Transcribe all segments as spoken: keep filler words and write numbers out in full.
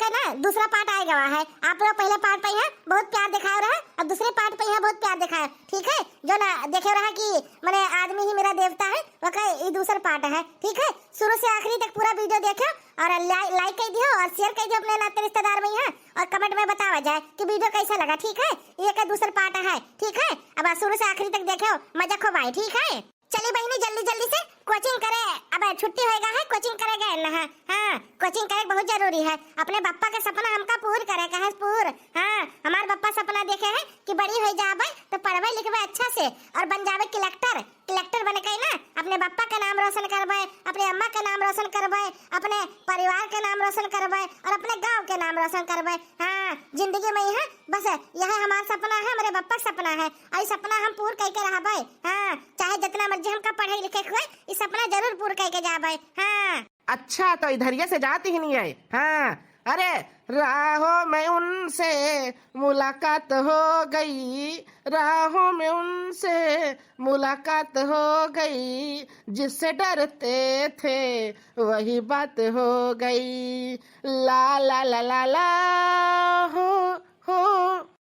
है ना, दूसरा पार्ट आए गवा है। आप लोग पहले पार्ट पे यहाँ बहुत प्यार दिखाए रहे, अब दूसरे पार्ट पे यहाँ बहुत प्यार दिखाए, ठीक है? जो ना देखे रहा कि मने आदमी ही मेरा देवता है, वका ये दूसरा पार्ट है, ठीक है? शुरू से आखिरी तक पूरा वीडियो देखो और ला-, लाइक कर दियो और शेयर कर दियो अपने नाते रिश्तेदार में यहाँ, और कमेंट में बतावा जाए कि वीडियो कैसा लगा, ठीक है? ये का दूसरा पार्ट है, ठीक है? अब शुरू से आखिरी तक देखो, मजा खूब आई, ठीक है? चली बहिनी, जल्दी जल्दी से कोचिंग करे, अब छुट्टी होएगा है, कोचिंग करे गए ना है। हाँ, कोचिंग करे बहुत जरूरी है, अपने बप्पा के सपना हमका पूर करे का है, पूर। हाँ, हमार बप्पा सपना देखे है कि बड़ी हो जाबे तो पढ़बे लिखबे अच्छा से और बन जाबे कलेक्टर। कलेक्टर बन के ना अपने बप्पा के नाम रोशन करबे, अपने अम्मा के नाम रोशन करबे, अपने परिवार के नाम रोशन करबे और अपने गांव के नाम रोशन करबे। हाँ, जिंदगी में यह बस यह हमार सपना है, हमारे बप्पा के सपना है, और ये सपना हम पूर करके रहबे। हाँ, चाहे जितना मर्जी हमका पढ़े लिखे के होए, ये सपना जरूर पूर करके जाबे। हाँ। अच्छा, तो इधरिया से जाती ही नहीं है। हाँ, अरे, राहों में उनसे मुलाकात हो गई, राहों में उनसे मुलाकात हो गई, जिससे डरते थे वही बात हो गई। ला ला ला ला ला, हो हो।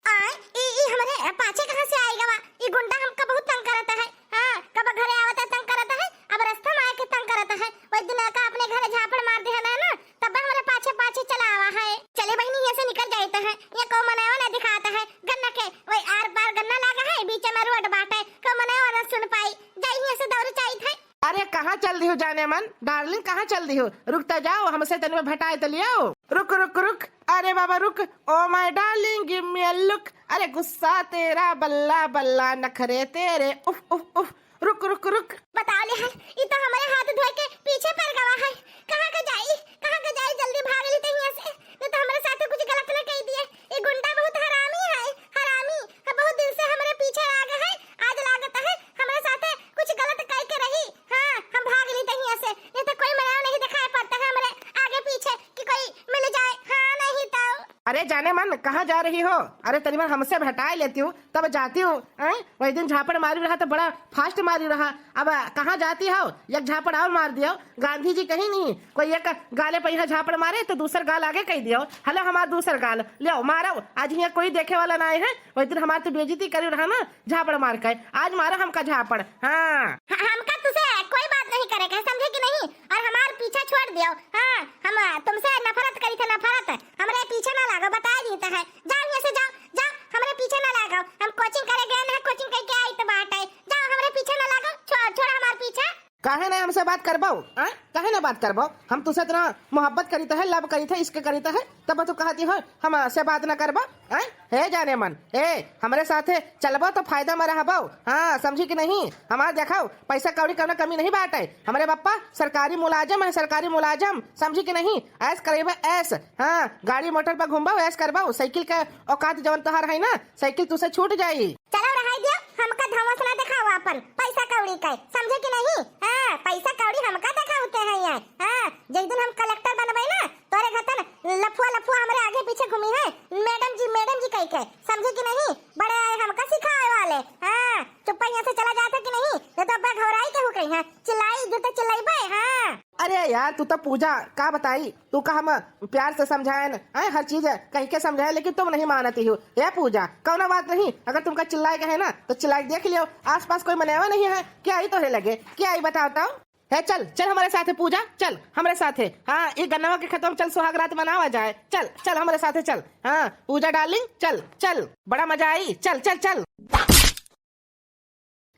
आय, ई, ई हमरे पाछे कहाँ से आइ गवा? ई गुंडा हमका बहुत तंग करत है। हाँ, कब घरे आवत है तंग करत है, अब रास्ता में आके तंग करत है। वही दिन का अपने घरे झापड़ मार दिया ना, ना, तब हमरे पाछे पाछे चला आवा है। चले बहिनी, यहाँ से निकल जाइत है, यहाँ को मनवा ना दिखात है। गन्ना के वही आर पार गन्ना लागा है, बीच में रोड बाटे, को मनवा ना सुन पाई, जाई यहाँ से दौड़ जाइत है। अरे कहाँ चल दिहु जाने मन, डार्लिंग कहाँ चल दिहु? रुक तो जाओ, हमसे तनी में भेटाए तो लियो। रुक रुक रुक, अरे बाबा रुक, ओ माय डार्लिंग गिव मी अ लुक। अरे गुस्सा तेरा बल्ला बल्ला, नखरे तेरे उफ उफ उफ। रुक रुक रुक। बता ले है, ई तो हमारे हाथ धोए के पीछे पड़ गवा है। कहाँ का जाई, कहाँ का जाई, जल्दी भाग ली तो यहाँ से, नहीं तो हमारे साथ कुछ गलत ना कह दिए। ये गुंडा बहुत हरामी है, हरामी। हाँ, बहुत दिन से हमारे पीछे लाग है, आज लागत है हमारे साथ कुछ गलत कह के रही। हाँ, हम भाग ली तो यहाँ से, नहीं तो कोई मनाव नहीं दिखाई पड़ता है हमारे आगे पीछे कि कोई मिल जाए। हाँ, नहीं तो। अरे जाने मन, कहाँ जा रही हो? अरे तनी मन हमसे भेटाए लेती हूँ, तब जाती हूँ। हैं? वही दिन झापड़ मारी रहा तो बड़ा फास्ट मारी रहा, अब कहाँ जाती हो? एक झापड़ और मार दियो। गांधी जी कहीं नहीं, कोई एक गाले पे यहाँ झापड़ मारे तो दूसर गाल आगे कह दियो। हेलो हमार दूसर गाल, लियो मारो, आज यहाँ कोई देखे वाला ना आए है। वही दिन हमार तो बेइज्जती करी रहा ना, झापड़ मार के। आज मारा हमका झापड़। हाँ। ह-, हमका तुसे कोई बात नहीं करे के, समझे कि नहीं? और हमार पीछा छोड़ दियो। हाँ, हम तुमसे नफरत करी थे, नफरत। हमरे पीछे ना लागो, बता दी तो है। जाओ यहाँ से, जाओ, जाओ, हमरे पीछे ना लागो। हम कोचिंग करे गए ना, कोचिंग करके आई तो बात है। जाओ, हमरे पीछे ना लागो, छो-, छोड़ा हमार पीछा। काहे ना हमसे बात करबो? आ? काहे ना बात करबो? हम तुसे इतना मोहब्बत करीत है, लव करीत है, इश्क करीत है, तब तू कहती हो हमसे बात ना करबो? आ? हे जाने मन, ए, हमरे साथे चलबो तो फायदा में रहबो। हाँ, समझी कि नहीं? हमार देखो, पैसा कौड़ी कौनो कमी नहीं बाटे। हमरे बप्पा सरकारी मुलाजम है, सरकारी मुलाजम, समझी कि नहीं? ऐश करेबे, ऐश। हाँ, गाड़ी मोटर पर घूमबो, ऐश करबो, साइकिल के औकात जवन तोहार है ना, साइकिल तुसे छूट जाई। चलो रहाई दियो, हमका धौंस ना देखाओ आपन पैसा कौड़ी का, समझे कि नहीं? हाँ, पैसा कौड़ी हमका देखावते हैं ये। हाँ, जिस दिन हम कलेक्टर बनबे ना, तोरे घतन लफुआ लफुआ हमरे आगे पीछे घूमी है, मैडम जी, मैडम जी कह के, समझे कि नहीं? बड़े आए हमका सिखाए वाले। हाँ, चुप्पा यहाँ से चला जाता कि नहीं? नहीं तो अब्बा घबराई के हो गई है, चिल्लाई जो तो चिल्लाइबे। हाँ। अरे यार, तू तो पूजा का बताई, तू का हम प्यार से समझाएन, हैं, हर चीज कह के समझाएन, लेकिन तुम नहीं मानती हो। ए पूजा, कौनो बात नहीं, अगर तुमका चिल्लाए के है ना, तो चिल्लाए के देख लियो, आसपास कोई मनेवा नहीं है, क्या आई तोहरे लगे, क्या आई बताओ तो? हे चल, चल हमरे साथे पूजा, चल हमरे साथे। हाँ, ई गन्नवा के खेतवा में चल, सुहाग रात मनावा जाए, चल, चल हमरे साथे चल। हाँ, पूजा डार्लिंग, चल, चल, बड़ा मजा आई, चल, चल, चल।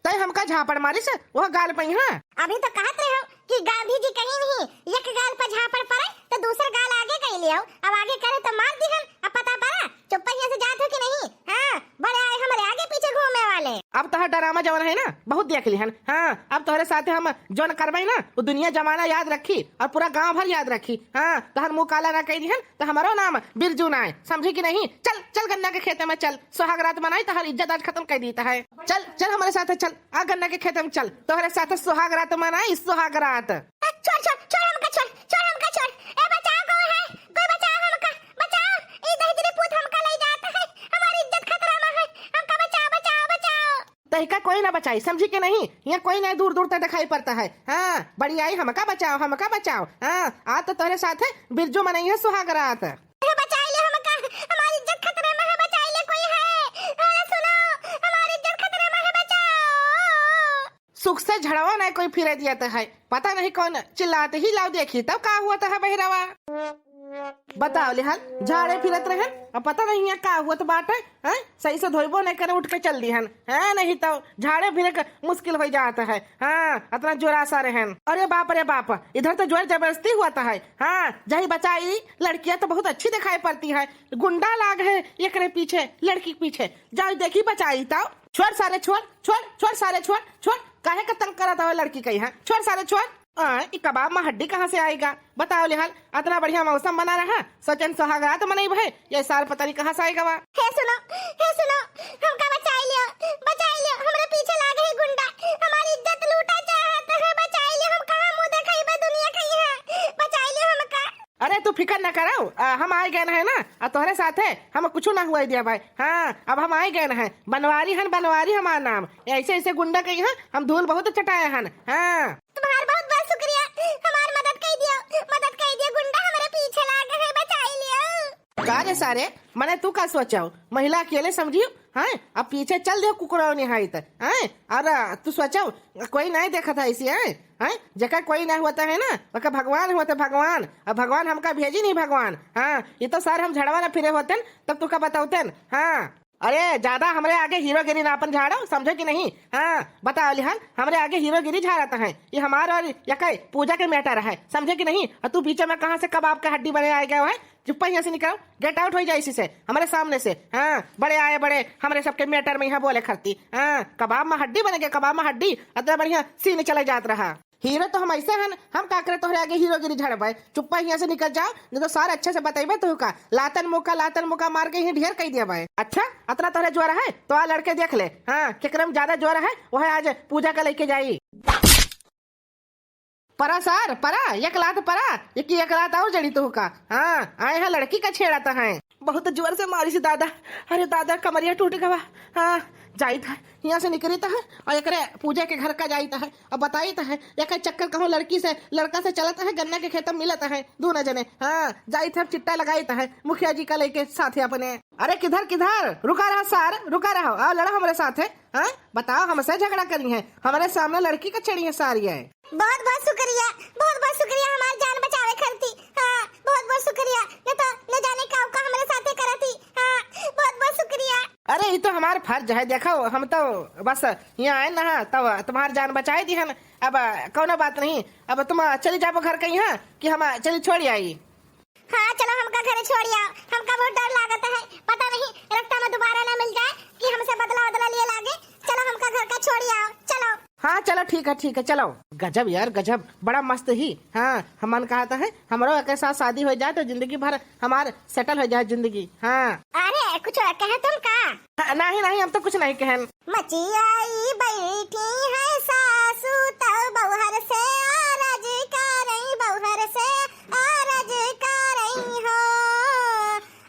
तै हमका झापड़ मारिस, वह गाल पइहाँ। अभी तो कहत रहे हो कि गांधी जी कहीं नहीं, एक गाल पर झापड़ पड़े तो दूसर गाल आगे कह लियो। अब आगे करे तो मार दिहन, अब पता पड़ा, चुप्पा यहाँ से जात हो कि नहीं? हाँ, बड़े आए हमरे आगे पीछे घूमे वाले। अब तोहर ड्रामा जवन है ना, बहुत देख लिहन। हाँ, अब तोहरे साथे हम जौन करबे ना, वो दुनिया जमाना याद रखी और पूरा गांव भर याद रखी। हाँ, तोहर मुंह काला ना कह दिहन, तो हमारो नाम बिरजू ना है, समझी कि नहीं? चल, चल गन्ना के खेते में चल, सुहाग रात मनाई, तोहर इज्जत आज खत्म कर दीत है। चल, चल हमरे साथे चल, आ गन्ना के खेते में चल, तोहरे साथे सुहाग रात मनाई, सुहाग रात। ए, छोड़, छोड़, छोड़ हमका, छोड़, छोड़ हमका, छोड़। ए, बचाओ, कोई है? कोई बचाओ हमका, बचाओ। ई दहिजरी पूत हमका ले जात है, हमारी इज्जत खतरा में है, हमका बचाओ, बचाओ, बचाओ। तहिका कोई ना बचाई, समझी कि नहीं? यहाँ कोई ना दूर दूर तक दिखाई पड़ता है। हाँ, बड़ी आई, हमका बचाओ, हमका बचाओ। हाँ, आज तो तोहरे साथे बिरजू मनई है सुहाग रात। हमार इज्जत खतरे में है, बचाई ले कोई है। अरे सुनो, हमार इज्जत खतरे में है, बचाओ। सुख से झड़वा नहीं कोई फिरे दिया तो है, पता नहीं कौन चिल्लाते ही लाओ देखी तब का हुआ तो है बहिरवा। बताओ लिहाल, झाड़े फिरत रहन, अब पता नहीं है का हुआ तो बाटे। हैं? सही से धोइबो नहीं करे, उठ के चल दिहन। हैं? नहीं तो झाड़े फिरे के मुश्किल हो जाता है। हाँ, इतना जोरा सा रहन। अरे बाप रे बाप, इधर तो जोर जबरदस्ती हुआ था है। हाँ, जाई बचाई, लड़कियां तो बहुत अच्छी दिखाई पड़ती है, गुंडा लाग है एकरे पीछे, लड़की के पीछे। जाई देखी बचाई तो। छोड़ सारे, छोड़, छोड़, छोड़ सारे, छोड़, छोड़। काहे का तंग करत हवे लड़की का यहाँ? छोड़ सारे, छोड़। आ, ई कबाब में हड्डी कहाँ से आएगा? बताओ लिहाल, इतना बढ़िया मौसम बना रहा, सोचन सुहागरात मनई भए, ये सार पता नहीं कहाँ से आएगा वा। हे सुनो, हे सुनो, हमका बचाई लियो, बचाई लियो, हमरे पीछे लाग है गुंडा, हमारी इज्जत लूटा चाहत है, बचाई लियो, हम कहाँ मुँह देखाई बा दुनिया का यहाँ, बचाई लियो हमका। अरे तू फिकर न करो, आ, हम आए गए हैं ना, आ तोहरे साथ है, हम कुछ ना हुआ दिया भाई। हाँ, अब हम आए गए हैं, बनवारी हन, बनवारी हमार नाम। ऐसे ऐसे गुंडा के यहाँ हम धूल बहुत चटाए हन। हाँ। तुम्हार बहुत बहुत शुक्रिया, हमार मदद कई दियो, मदद कई दियो, गुंडा हमरे पीछे लाग है, बचाई लियो। का रे सारे, मने तू का सोचाओ, महिला अकेले समझियो, हैं? अब पीछे चल दियो कुकुरौ निहाइत, हैं? और तू सोचाओ, कोई नहीं देखा था इसी, हैं? हैं? जेका कोई नहीं होता है ना, ओका भगवान होते भगवान, और भगवान हमका भेजी नहीं भगवान। हाँ, ये तो सार हम झड़वा ना फिरे होते न, तब तुका बताउते न। हाँ। अरे, ज्यादा हमरे आगे हीरोगिरी ना अपन झाड़ो, समझे कि नहीं? हाँ, बताओ लिहाल, हमरे आगे हीरोगिरी झाड़त हैं। ये हमार और या कई पूजा के matter है, समझे कि नहीं? और तू बीच में कहाँ से कबाब का हड्डी बने आए गए है? चुप्पा यहाँ से निकल, get out हो जाए इसी से, हमारे सामने से। हाँ, बड़े आए बड़े, हमरे सबके matter में यहाँ बोले खरती। हाँ, कबाब में हड्डी बने गए, कबाब में हड्डी, इतना बढ़िया scene चले जात रहा। हीरो तो हम ऐसे हन, हम का करे तोहरे आगे हीरोगिरी झड़बे? चुप्पा हियां से निकल जाओ, नहीं तो सार अच्छे से बतइबे तोहका। लातन मुका, लातन मुका मार के ही ढेर कई दिया भाई। अच्छा, अतना तोहरे जोर है तो आ लड़के देख ले। हाँ, केकरे में ज्यादा जोर है, वह आज पूजा का लेके जाई। परा सार, परा, एक लात परा, एक, एक लात और जड़ी तोहका। हाँ, आए हैं लड़की का छेड़ा तो है। बहुत जोर से मारी से दादा। अरे दादा, कमरिया टूट गवा। हाँ, जाइत है, हियां से निकरित है और एकरे पूजा के घर का जाइत है और बताइत है, एकर चक्कर कहूँ लड़की से, लड़का से चलत है, गन्ना के खेत में मिलत है, दूनो जने। हाँ, जाइत है, चिट्टा लगाइत है, मुखिया जी का लेके साथे अपने। अरे किधर, किधर? रुका रहा सार, रुका रहा, आओ लड़ा हमरे साथे। हाँ, बताओ, हमसे झगड़ा करी है, हमरे सामने लड़की का छेड़ी है सारी है। बहुत बहुत शुक्रिया, बहुत बहुत शुक्रिया हमार जान बचावे खरती। हाँ, बहुत बहुत शुक्रिया, न तो न जाने का का हमरे साथे करती। हाँ, बहुत बहुत शुक्रिया। अरे, ये तो हमार फर्ज है, देखो, हम तो बस यहाँ आए ना, तब तुम्हार जान बचाए दी हन। अब कौनो बात नहीं, अब तुम चली जाबो घर कहीं, हाँ, कि हम चली छोड़ी आई। हाँ, चलो हमका घरे छोड़ी आओ, हमका बहुत डर लागत है, पता नहीं रस्ता में दोबारा ना मिल जाए कि हमसे बदला बदला लिए लागे। चलो हमका घर का छोड़ी आओ, चलो। हाँ, चलो, ठीक है, ठीक है, चलो। गजब यार, गजब, बड़ा मस्त ही। हाँ, हमन कहत है, हमरो एके साथ शादी हो जाए तो जिंदगी भर हमार settle हो जाए जिंदगी। हाँ। अरे, कुछ कहे तुम का? हाँ, नहीं, नहीं, हम तो कुछ नहीं कहन। मची आई बैठी है सासू, तब बउहर से आरज करई, बउहर से आरज करई हो।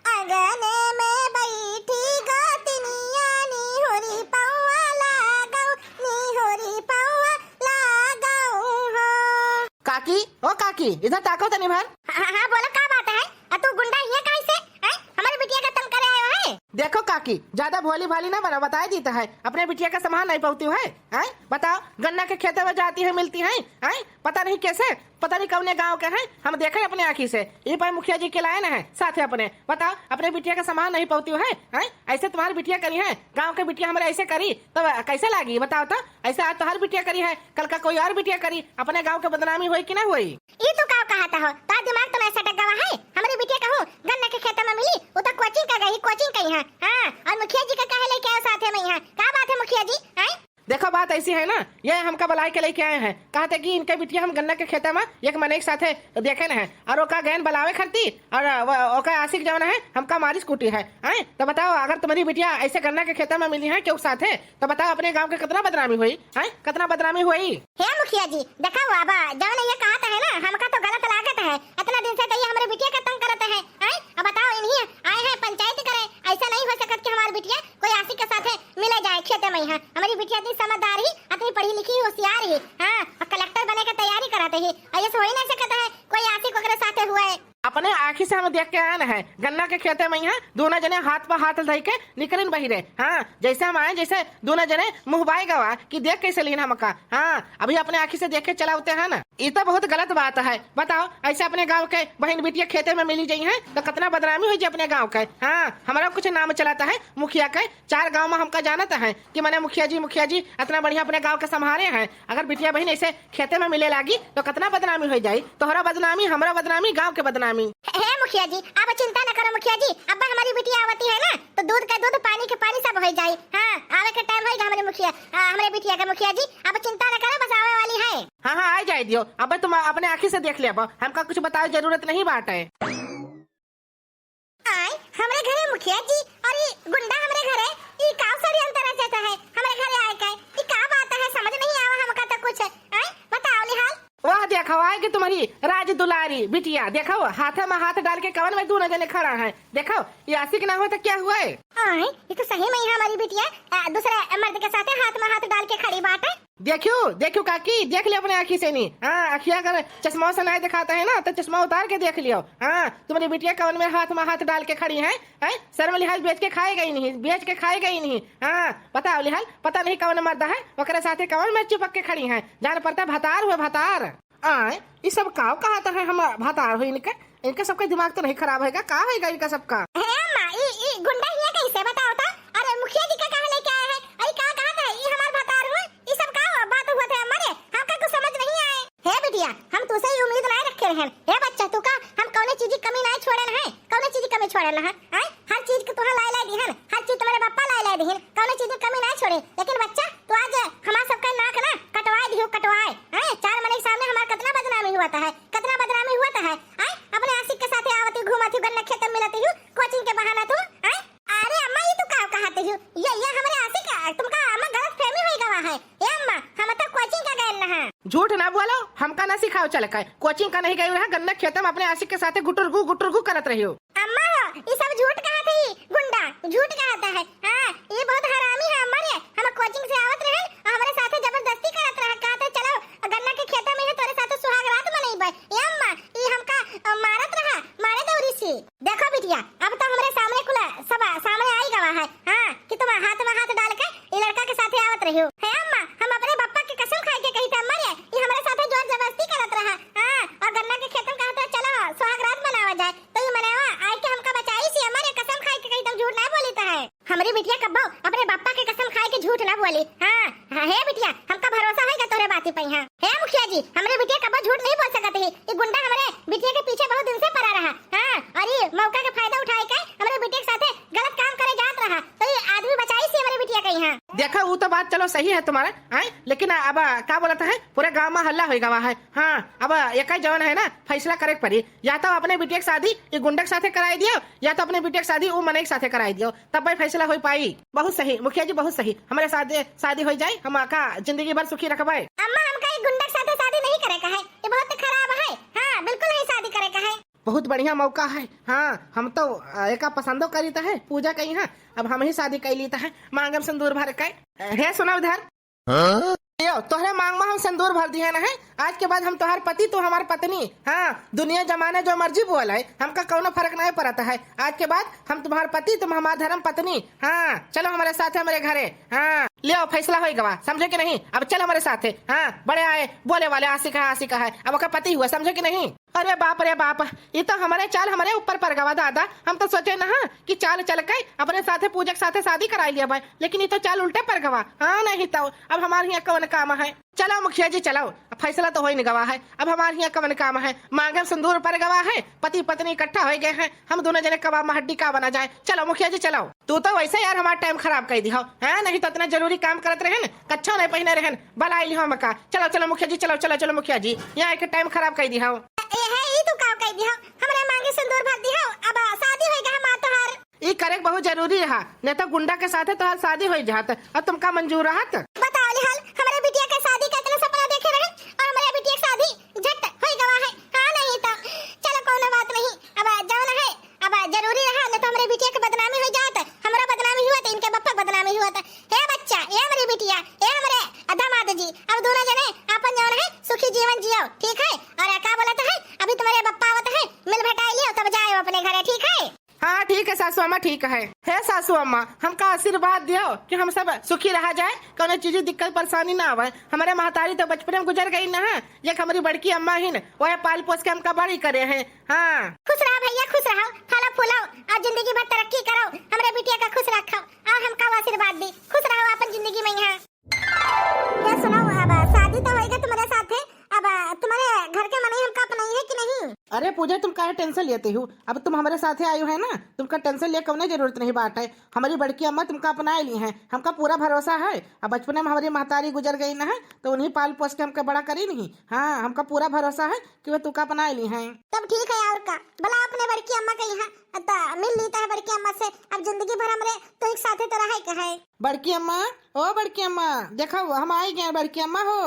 अंगने में बैठी गोतनिया, निहुरी पौआ लागौ, निहुरी पौआ लागौ हो। काकी, ओ काकी, इधर ताको तनी भर। हाँ, हाँ, हाँ, बोलो, का बात है? आ तू गुंडा हिया काहे से? हैं? हमारे बिटिया का तंग करे आयो है? देखो काकी, ज्यादा भोली भाली ना बनो, बताए दीत है, अपने बिटिया का संभाल नहीं पाती है, हैं? बताओ, गन्ना के खेते में जाती है, मिलती है, हैं? पता नहीं कैसे, पता नहीं कौने गांव के हैं, हम देखे अपने आँखी से। ई पर मुखिया जी के लाए ना है साथे अपने। बताओ, अपने बिटिया का संभाल नहीं पाती है, हैं? ऐसे तुम्हारी बिटिया करी है, गांव के बिटिया हमारे ऐसे करी, तब कैसे लागी? बताओ तो, ऐसे आज तुम्हारी बिटिया करी है, कल का कोई और बिटिया करी, अपने गांव के बदनामी होई कि ना होई? ई तू का कहत हो? तोर दिमाग तो नहीं सटक गवा है? हमरी बिटिया कहूँ गन्ना के खेत में मिली, वो तो coaching का गई, coaching कई है। हाँ, और मुखिया जी का काहे लेके आयो साथे में यहाँ? का बात है मुखिया जी? हैं? देखो, बात ऐसी है ना, ये हमका बुलाए के लेके आए हैं, कहते कि इनके बिटिया हम गन्ना के खेत में एक मनई के साथे देखे न है, और ओका गैन बुलावे खरती, और वो, ओका आशिक जौन है, हमका मारिस कूटी है। हैं? तो बताओ, अगर तुम्हारी बिटिया ऐसे गन्ना के खेत में मिली है केहू साथे, तो बताओ, अपने गांव के कितना बदनामी हुई, हैं? कितना बदनामी हुई? हे मुखिया जी, देखा हुआ बा, जवन ये कहत है ना, हमका तो गलत लागत है। इतना दिन से तो ये हमरे बिटिया का तंग करत है, हैं? अब बताओ, इन्हीं आए हैं पंचायत करे, ऐसा नहीं हो सकत कि हमार बिटिया कोई आशिक के साथे मिले जाए खेते में। यहाँ हमारी बिटिया इतनी समझदार ही, इतनी पढ़ी लिखी, होशियार ही, हाँ, और कलेक्टर बने के तैयारी करत ही, और ये होई नहीं सकत है कोई आशिक ओकरे साथे हुए। अपने आँखी से हम देख के आएन है, गन्ना के खेते में यहाँ दोनों जने हाथ पर हाथ धइ के निकलिन बहिरे। हाँ, जैसे हम आएन, जैसे दोनों जने मुँह बाए गवा कि देख कैसे लीन हमका। हाँ, अभी अपने आँखी से देख के चला आवते हैं ना। ई तो बहुत गलत बात है। बताओ, ऐसे अपने गाँव के बहिन बिटिया खेते में मिली जइहैं तो कितना बदनामी होइ जाई अपने गाँव के। हाँ, हमारा कुछ नाम चलत है मुखिया के, चार गाँव में हमका जानत है कि मने मुखिया जी, मुखिया जी इतना बढ़िया अपने गाँव के संभारे हैं। अगर बिटिया बहिन ऐसे खेते में मिले लागी तो कितना बदनामी होइ जाई, तोहरा बदनामी, हमरा बदनामी, गाँव के बदनामी। हे मुखिया जी, आप चिंता न करो मुखिया जी, अब हमारी बिटिया आवती है ना तो दूध का दूध, पानी के पानी सब होइ जाई। हाँ, आवे के टाइम होइगा हमरे मुखिया, आ, हमरे बिटिया के मुखिया जी, अब चिंता न करो, बस आवे वाली है। हाँ, हाँ, आ जाए दियो। अबे तुम अपने आँखी से देख लेबो, हमका कुछ बतावे जरूरत नहीं बाटे। आय, हमरे घरे मुखिया जी और ई गुंडा हमरे घरे, ई का षड्यंत्र रचत है हमरे घरे आए के? ई का बात है, समझ नहीं आवा हमका तो कुछ। आय, बताओ निहाल। वाह, देखो आए कि तुम्हारी राज दुलारी बिटिया, देखो हाथे में हाथ डाल के कवन में दोनों जने खड़ा है। देखो, ये आशिक ना हो तो क्या हुआ है? आय, ये तो सही में ही हमारी बिटिया, आ, दूसरे मर्द के साथे हाथ में हाथ डाल के खड़ी बाटे। देखियो, देखियो काकी, देख ले अपने आँखी से नहीं। हाँ, अखिया अगर चश्मा से नहीं दिखाता है ना, तो चश्मा उतार के देख लियो। हाँ, तुम्हारी बिटिया कवन में हाथ में हाथ डाल के खड़ी है, हैं? शर्म लिहाज बेच के खाए गई नहीं, बेच के खाए गई नहीं। हाँ, बताओ लिहाज, पता नहीं कवन मर्द है, ओकरे साथे कवन में चिपक के खड़ी है। जान पड़ता भतार हुए भतार। आय, ई सब काव कहत है, हम भतार हो इनके? इनके सबके दिमाग तो नहीं खराब है का? का होइगा इनका सबका? हे अम्मा, ई, ई गुंडा हिया कैसे बताओ तो? अरे मुखिया जी का कहाँ लेके आए हैं? अरे का कहत है? ई हमार भतार हो? ई सब का बात हुआ थे अम्मा रे? हमका कुछ समझ नहीं आए। हे बिटिया, हम तुसे ही उम्मीद नहीं रखे रहन। हे बच्चा, तू का हम कौने चीज की कमी नहीं छोड़े है? कौने चीज की कमी छोड़े है? आय? हर चीज के तुहा लाए लाए दिहन, हर चीज तुम्हारे पापा लाए लाए दिहन, कौनो चीज की कमी ना छोड़े। लेकिन बच्चा, तू आज हमार सबका नाक ना कटवाए दिहो, कटवाए। हैं? चार मनई के सामने हमार कितना बदनामी हुआ था है, कितना बदनामी हुआ था है। हैं? अपने आशिक के साथे आवत ही, घूमत ही, गन्ना खेत में मिलत ही, कोचिंग के बहाना तू, हैं? अरे अम्मा, ये तू का कहत ही? ये, ये हमरे आशिक, तुमका अम्मा गलत फहमी होई गवा है। ए अम्मा, हम तो कोचिंग का गए ना है। झूठ ना बोलो, हमका ना सिखाओ चल के। कोचिंग का नहीं गई रहा, गन्ना खेत में अपने आशिक के साथे गुटुरगु, गुटुरगु करत रहियो। अम्मा हो, ई सब झूठ कहत है, गुंडा, झूठ कहत है। हाँ, ई बहुत हरामी है अम्मा रे। हम कोचिंग से आवत रहन, और हमरे साथे जबरदस्ती करत रहा, कहत है, "चलो, गन्ना के खेते में है, तोरे साथे सुहाग रात मनइबे।" ए अम्मा, ई हमका, अ, मारत रहा, मारे दौरी से। देखो बिटिया, अब तो हमरे सामने कुल सब सामने आई गवा है, हाँ, कि तुम हाथ में हाथ डाल के ई लड़का के साथे आवत रहियो। हे अम्मा, हम अपने बप्पा के कसम खाए के कही थे अम्मा रे, ई हमरे साथे जोर जबरदस्ती करत रहा, हाँ, और गन्ना के खेत में कहत रहा, "चलो, सुहाग रात मनावा जाए।" तो ई मनवा आए के हमका बचाई सी, अम्मा रे, कसम खाए के कही, तुम झूठ ना बोली तो है। हमरी बिटिया कब्बो अपने बप्पा के कसम खाए के झूठ ना बोली। हाँ, हाँ, हे बिटिया, हमका भरोसा होइगा तोहरे बाती पे। हाँ, हे मुखिया जी, हमरी बिटिया कब्बो झूठ नहीं बोल सकत ही। ई गुंडा हमरे बिटिया के पीछे बहुत दिन से पड़ा रहा। हाँ, और ई मौका के फायदा उठाए के हमरे बिटिया के साथे गलत काम करे जात रहा, तो ई आदमी बचाई सी हमरे बिटिया के यहाँ। देखा, वो तो बात चलो सही है तुम्हारा, आए, लेकिन अब का बोलत है, पूरे गाँव में हल्ला होई गवा है। हाँ, अब एक जवन है ना, फैसला करे के पड़ी, या तो अपने बिटिया के शादी ई गुंडा के साथे कराई दियो, या तो अपने बिटिया के शादी ऊ मनई के साथे कराई दियो, तब भाई फैसला होई पाई। बहुत सही मुखिया जी, बहुत सही। हमरे साथे शादी होई जाए, हम आका जिंदगी भर सुखी रखबे। अम्मा, हमका ई गुंडा के साथे शादी नहीं करे का है, ई बहुत खराब है। हाँ, बिल्कुल नहीं शादी करे का है। बहुत बढ़िया मौका है। हाँ, हम तो, अ, एका पसंदो करी त है, पूजा कही है, अब हम ही शादी कर ली त है, मांगम सिंदूर भर के। हे सुना उधर, हाँ? यो, तोहरे मांग में हम सिंदूर भर दिहे न है। आज के बाद हम तोहार पति, तू हमार पत्नी। हाँ, दुनिया जमाना जो मर्जी बोले, हमका कौनो फर्क नहीं पड़ता है। आज के बाद हम तुम्हार पति, तुम हमार धर्म पत्नी। हाँ, चलो हमारे साथ, हमारे घरे। हाँ, ले आओ, फैसला होई गवा, समझे कि नहीं? अब चल हमारे साथ है। हाँ, बड़े आए, बोले वाले आशिक है, आशिक है। अब ओकर पति हुआ, समझे कि नहीं? अरे बाप रे बाप, ई तो हमरे चाल हमरे ऊपर पड़ गवा दादा। हम तो सोचे न हा कि चाल चल के अपने साथे पूजा के साथे शादी कराई लिया भाई, लेकिन ई तो चाल उल्टे पड़ गवा। हाँ, नहीं तो अब हमारे यहाँ कौन काम है? चलो मुखिया जी, चलो, अब फैसला तो हो ही नहीं गवा है, अब हमारे यहाँ कौन काम है? मांगे में सिंदूर पड़ गवा है, पति पत्नी इकट्ठा हो गए हैं, हम दोनों जने कबाब में हड्डी का बना जाए। चलो मुखिया जी, चलो। तू तो वैसे यार हमारा टाइम खराब कर दिहो, हैं? नहीं तो इतना जरूरी काम करत रहन, कच्छा नहीं पहने रहन, बलाई लिहो हमका। चलो, चलो मुखिया जी, चलो, चलो, चलो मुखिया जी, यहाँ एक टाइम खराब कर दिहो। ए, हे, ई तू का कह दिया? हमरे मांगे सिंदूर भर दिया, अब शादी होई गवा हमार तोहार। ई करे के बहुत जरूरी रहा, नहीं तो गुंडा के साथे तोहार शादी होई जात, और तुमका मंजूर रहत? बताओ लिहाल, हमरे बिटिया के शादी के इतना सपना देखे रहे, और हमरे बिटिया के शादी झट होई गवा है। हाँ, नहीं तो चलो, कोनो बात नहीं, अब जौन है, अब जरूरी रहा, नहीं तो हमरे बिटिया के बदनामी होई जात, हमरा बदनामी हुआ तो इनके बप्पा के बदनामी हुआ था। हे बच्चा, ए हमरे बिटिया, ए हमरे दामाद जी, अब दोनों जने आपन जौन है सुखी जीवन जियो, ठीक है? और का बोलत है, अभी तुम्हारे बप्पा आवत है, मिल भेटाई लियो तब जाए। सासू अम्मा ठीक है। हे सासू अम्मा, हमका आशीर्वाद दियो कि हम सब सुखी रहा जाए, कौनो चीज दिक्कत परेशानी ना आवे। हमरे महतारी तो बचपने में गुजर गई ना है, एक हमरी बड़की अम्मा ही न, वह पाल पोस के हमका बड़ी करे हैं। हाँ। खुश रहा भैया, खुश रहो, फलो फूलो और जिंदगी भर तरक्की करो। हमरे बिटिया का खुश रखो और हमका आशीर्वाद दी। खुश रहो अपन जिंदगी में यहाँ। ये सुनो, अब शादी तो होइगा तुम्हारे साथे, अब तुम्हारे घर के मनई हमका अपनाई है कि नहीं? अरे पूजा, तुम काहे tension लेती हो? अब तुम हमरे साथे आई हो है ना, तुमका tension ले कौनो जरूरत नहीं बाटे। हमरी बड़की अम्मा तुमका अपना ली हैं, हमका पूरा भरोसा है। अब बचपने में हमरी महतारी गुजर गई ना है, तो उन्हीं पाल पोस के हमका बड़ा करी नहीं। हाँ, हमका पूरा भरोसा है कि वो तुमका अपना ली हैं। तब ठीक है, और का, भला अपने बड़की अम्मा के यहाँ तो मिल लीता है बड़की अम्मा से। अब जिंदगी भर हमरे तो एक साथे तो रहे के है। बड़की अम्मा, ओ बड़की अम्मा, देखो हम आई गए बड़की अम्मा हो।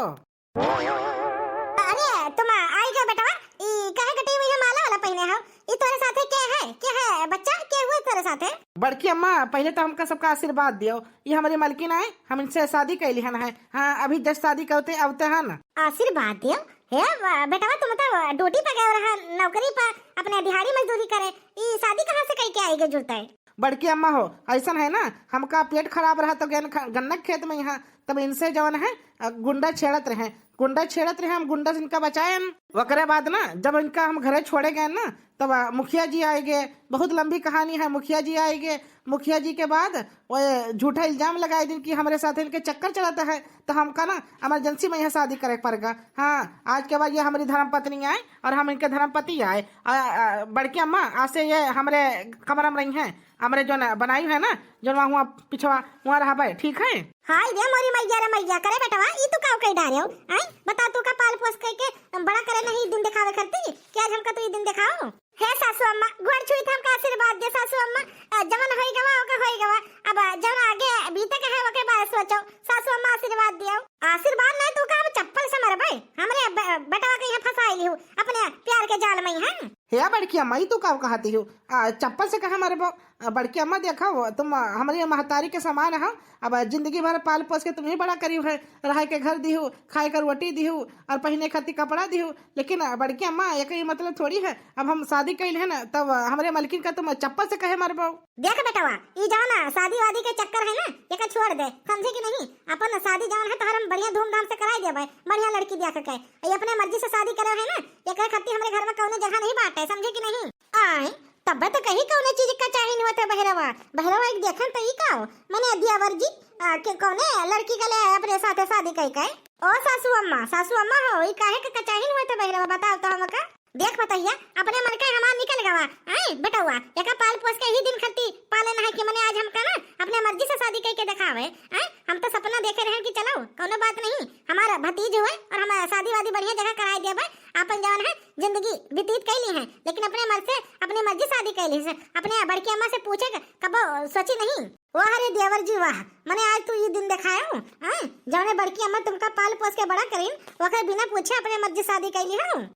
अरे तुम आई गए बेटवा, ई काहे के टीवी में माला वाला पहने हो? ई तोरे साथे के है? के है बच्चा? के हुए तोरे साथे? बड़की अम्मा, पहले तो हमका सबका आशीर्वाद दियो। ये हमारी मलकिन आए, हम इनसे शादी कैली हन है। हाँ, अभी just शादी करते आवते हन। आशीर्वाद दियो? हे ब-, बेटवा, तुम तो ड्यूटी पर गए रहा, नौकरी पर अपने दिहाड़ी मजदूरी करे, ई शादी कहाँ से कई के आई गए जुड़ता है? बड़की अम्मा हो, ऐसन है ना, हमका पेट खराब रहा तो गन ख-, गन्ना के खेत में यहाँ, तब इनसे जवन है, अ, गुंडा छेड़त रहे, गुंडा छेड़त रहे, हम गुंडा से इनका बचाएन। ओकरे बाद ना, जब इनका हम घरे छोड़े गए ना, तब, अ, मुखिया जी आए गए। बहुत लंबी कहानी है। मुखिया जी आए गए, मुखिया जी के बाद वो झूठा इल्जाम लगाए दिन कि हमरे साथ इनके चक्कर चलाता है, तो हमका ना emergency में यहाँ शादी करे के पड़ेगा। हाँ, आज के बाद ये हमारी धर्म पत्नी आए और हम इनके धर्म पति आए। आ, आ, बड़की अम्मा, आज से ये हमरे कमरा में रही हैं, हमरे जो ना बनाई है ना, जो वहाँ, वहाँ पिछवा वहाँ रहबे, ठीक है? हाय रे मोरी मैया रे मैया, करे बेटवा, ई तू का कही डारे हो? आय, बता, तू का पाल पोस के, के बड़ा करे नहीं दिन दिखावे करती, कि आज हमका तू ई दिन दिखाओ? हे सासू अम्मा, गोड़ छुई त हमका आशीर्वाद दे सासू अम्मा। अ, जवन होई गवा, ओके होई गवा। अब, अ, जवन आगे बीते के है, ओके बारे सोचो। सासू अम्मा आशीर्वाद दियो। आशीर्वाद नहीं, तू का हम चप्पल से मरबे? हमरे ब-, बेटवा के यहाँ फंसाई लिहू अपने प्यार के जाल में, हैं? हे बड़की अम्मा, ई तू का कहती हो? आ, चप्पल से कहाँ मरबो? आ, बड़की अम्मा, देखो, तुम, आ, हमरी महतारी के समान हो। अब जिंदगी भर पाल पोस के तुम्हें बड़ा करी है, रहे के घर दिहू, खाए के रोटी दिहू और पहने खातिर कपड़ा दिहू, लेकिन, आ, बड़की अम्मा, एक ही मतलब थोड़ी है। अब हम शादी कैले है ना, तब, आ, हमरे मलकिन का तुम चप्पल से कहे मरबो? देख बेटवा, ई जवन शादी वादी के चक्कर है ना, एका छोड़ दे, समझे कि नहीं? अपन शादी जवन है तोहर हम बढ़िया धूमधाम से कराई देबे, बढ़िया लड़की देख के। ई अपने मर्जी से शादी करे है ना, एकरे खातिर हमरे घर में कौनो जगह नहीं बाटे, समझे कि नहीं? आय, तबे तो कही कौनो चीज का चाहिन होत है बहिरवा। बहिरवा एक देखन तो ई का हो, मने देवर जी, आ, के कौने लड़की के ले आए अपने साथे शादी कई के? ओ सासू अम्मा, सासू अम्मा हो, ई काहे के कचाहिन होत है बहिरवा, बताओ तो हमका। देख पतहिया, अपने मन के हमार निकल गवा। आय बेटवा, एका पाल पोस के ही दिन खत्ती पाले ना है कि मने आज हमका ना अपने मर्जी से शादी कई के दिखावे। आय, हम तो सपना देखे रहे कि चलो, कौनो बात नहीं, हमारा भतीज हुए और हम शादी वादी बढ़िया जगह कराई देबे, आपन जवन है जिंदगी व्यतीत कैली है, लेकिन अपने मन से, अपनी मर्जी शादी कैली है। अपने बड़की अम्मा से पूछे क-, कबो सोची नहीं। वाह रे देवर जी वाह, मने आज तू ई दिन दिखायो, हैं? जौने बड़की अम्मा तुमका पाल पोस के बड़ा करीन, ओकर बिना पूछे अपने मर्जी शादी कैली हो।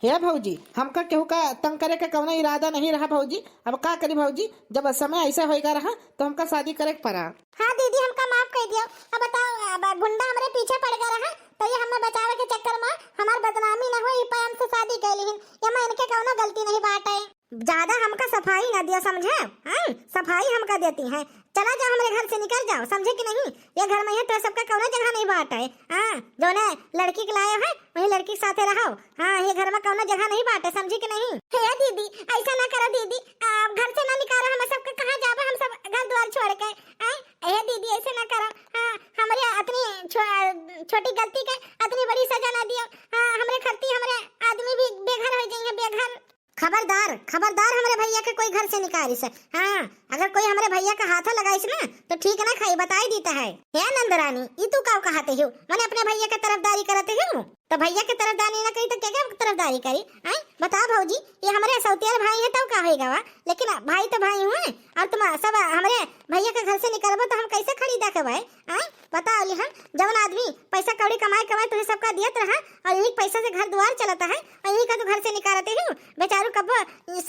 हे भौजी, हमका केहू का तंग करे के कौनो इरादा नहीं रहा भौजी। अब का करी भौजी, जब समय ऐसा होएगा रहा तो हमका शादी करे के पड़ा। हाँ दीदी, हमका माफ कर दियो। अब बताओ, अब गुंडा हमरे पीछे पड़ गया रहा, तो ये हमें बचावे के चक्कर में हमार बदनामी न हो, ई पे हमसे शादी कैली हिन। ये में इनके कौनो गलती नहीं बाटे। ज्यादा हमका सफाई ना दियो, समझे? हैं? सफाई हमका देती हैं। चला जाओ, हमरे घर से निकल जाओ, समझे कि नहीं? ये घर में है तो सबका कौनो जगह नहीं बाटे। हाँ, जौने लड़की के लाए है, वही लड़की के साथे रहो। हाँ, ये घर में कौनो जगह नहीं बाटे, समझे कि नहीं? हे दीदी, ऐसा ना करो दीदी, आ, घर से ना निकालो, हम सबके कहाँ जाबे, हम सब घर द्वार छोड़ के। आय, हे दीदी, ऐसे ना करो। हाँ, हमरे अतनी छो-, छोटी गलती के अतनी बड़ी सजा ना दियो। हाँ, हमरे खरती हमरे आदमी भी बेघर हो जाइए, बेघर। खबरदार, खबरदार हमरे भैया के कोई घर से निकालिस। हाँ, अगर कोई हमरे भैया का हाथा लगाइस ना, तो ठीक ना खाई, बताई दीता है। हे नंदरानी, ई तू का कहते हो? मने अपने भैया के तरफदारी करते हो? तो भैया के तरफदारी ना करी तो के के तरफदारी करी? आय, बता भौजी, ये हमरे सौतियार भाई है तब का होई गवा, लेकिन भाई तो भाई हुए, और तुम सब हमरे भैया के घर से निकलबो तो हम कैसे खड़ी देखे भाई? आय, बताओ ली हम, जवन आदमी पैसा कौड़ी कमाए कमाए तुम्हें सबका दियत रहा, और यही पैसा से घर द्वार चलता है, और यही का तो घर से निकालते हो। बेचारू कब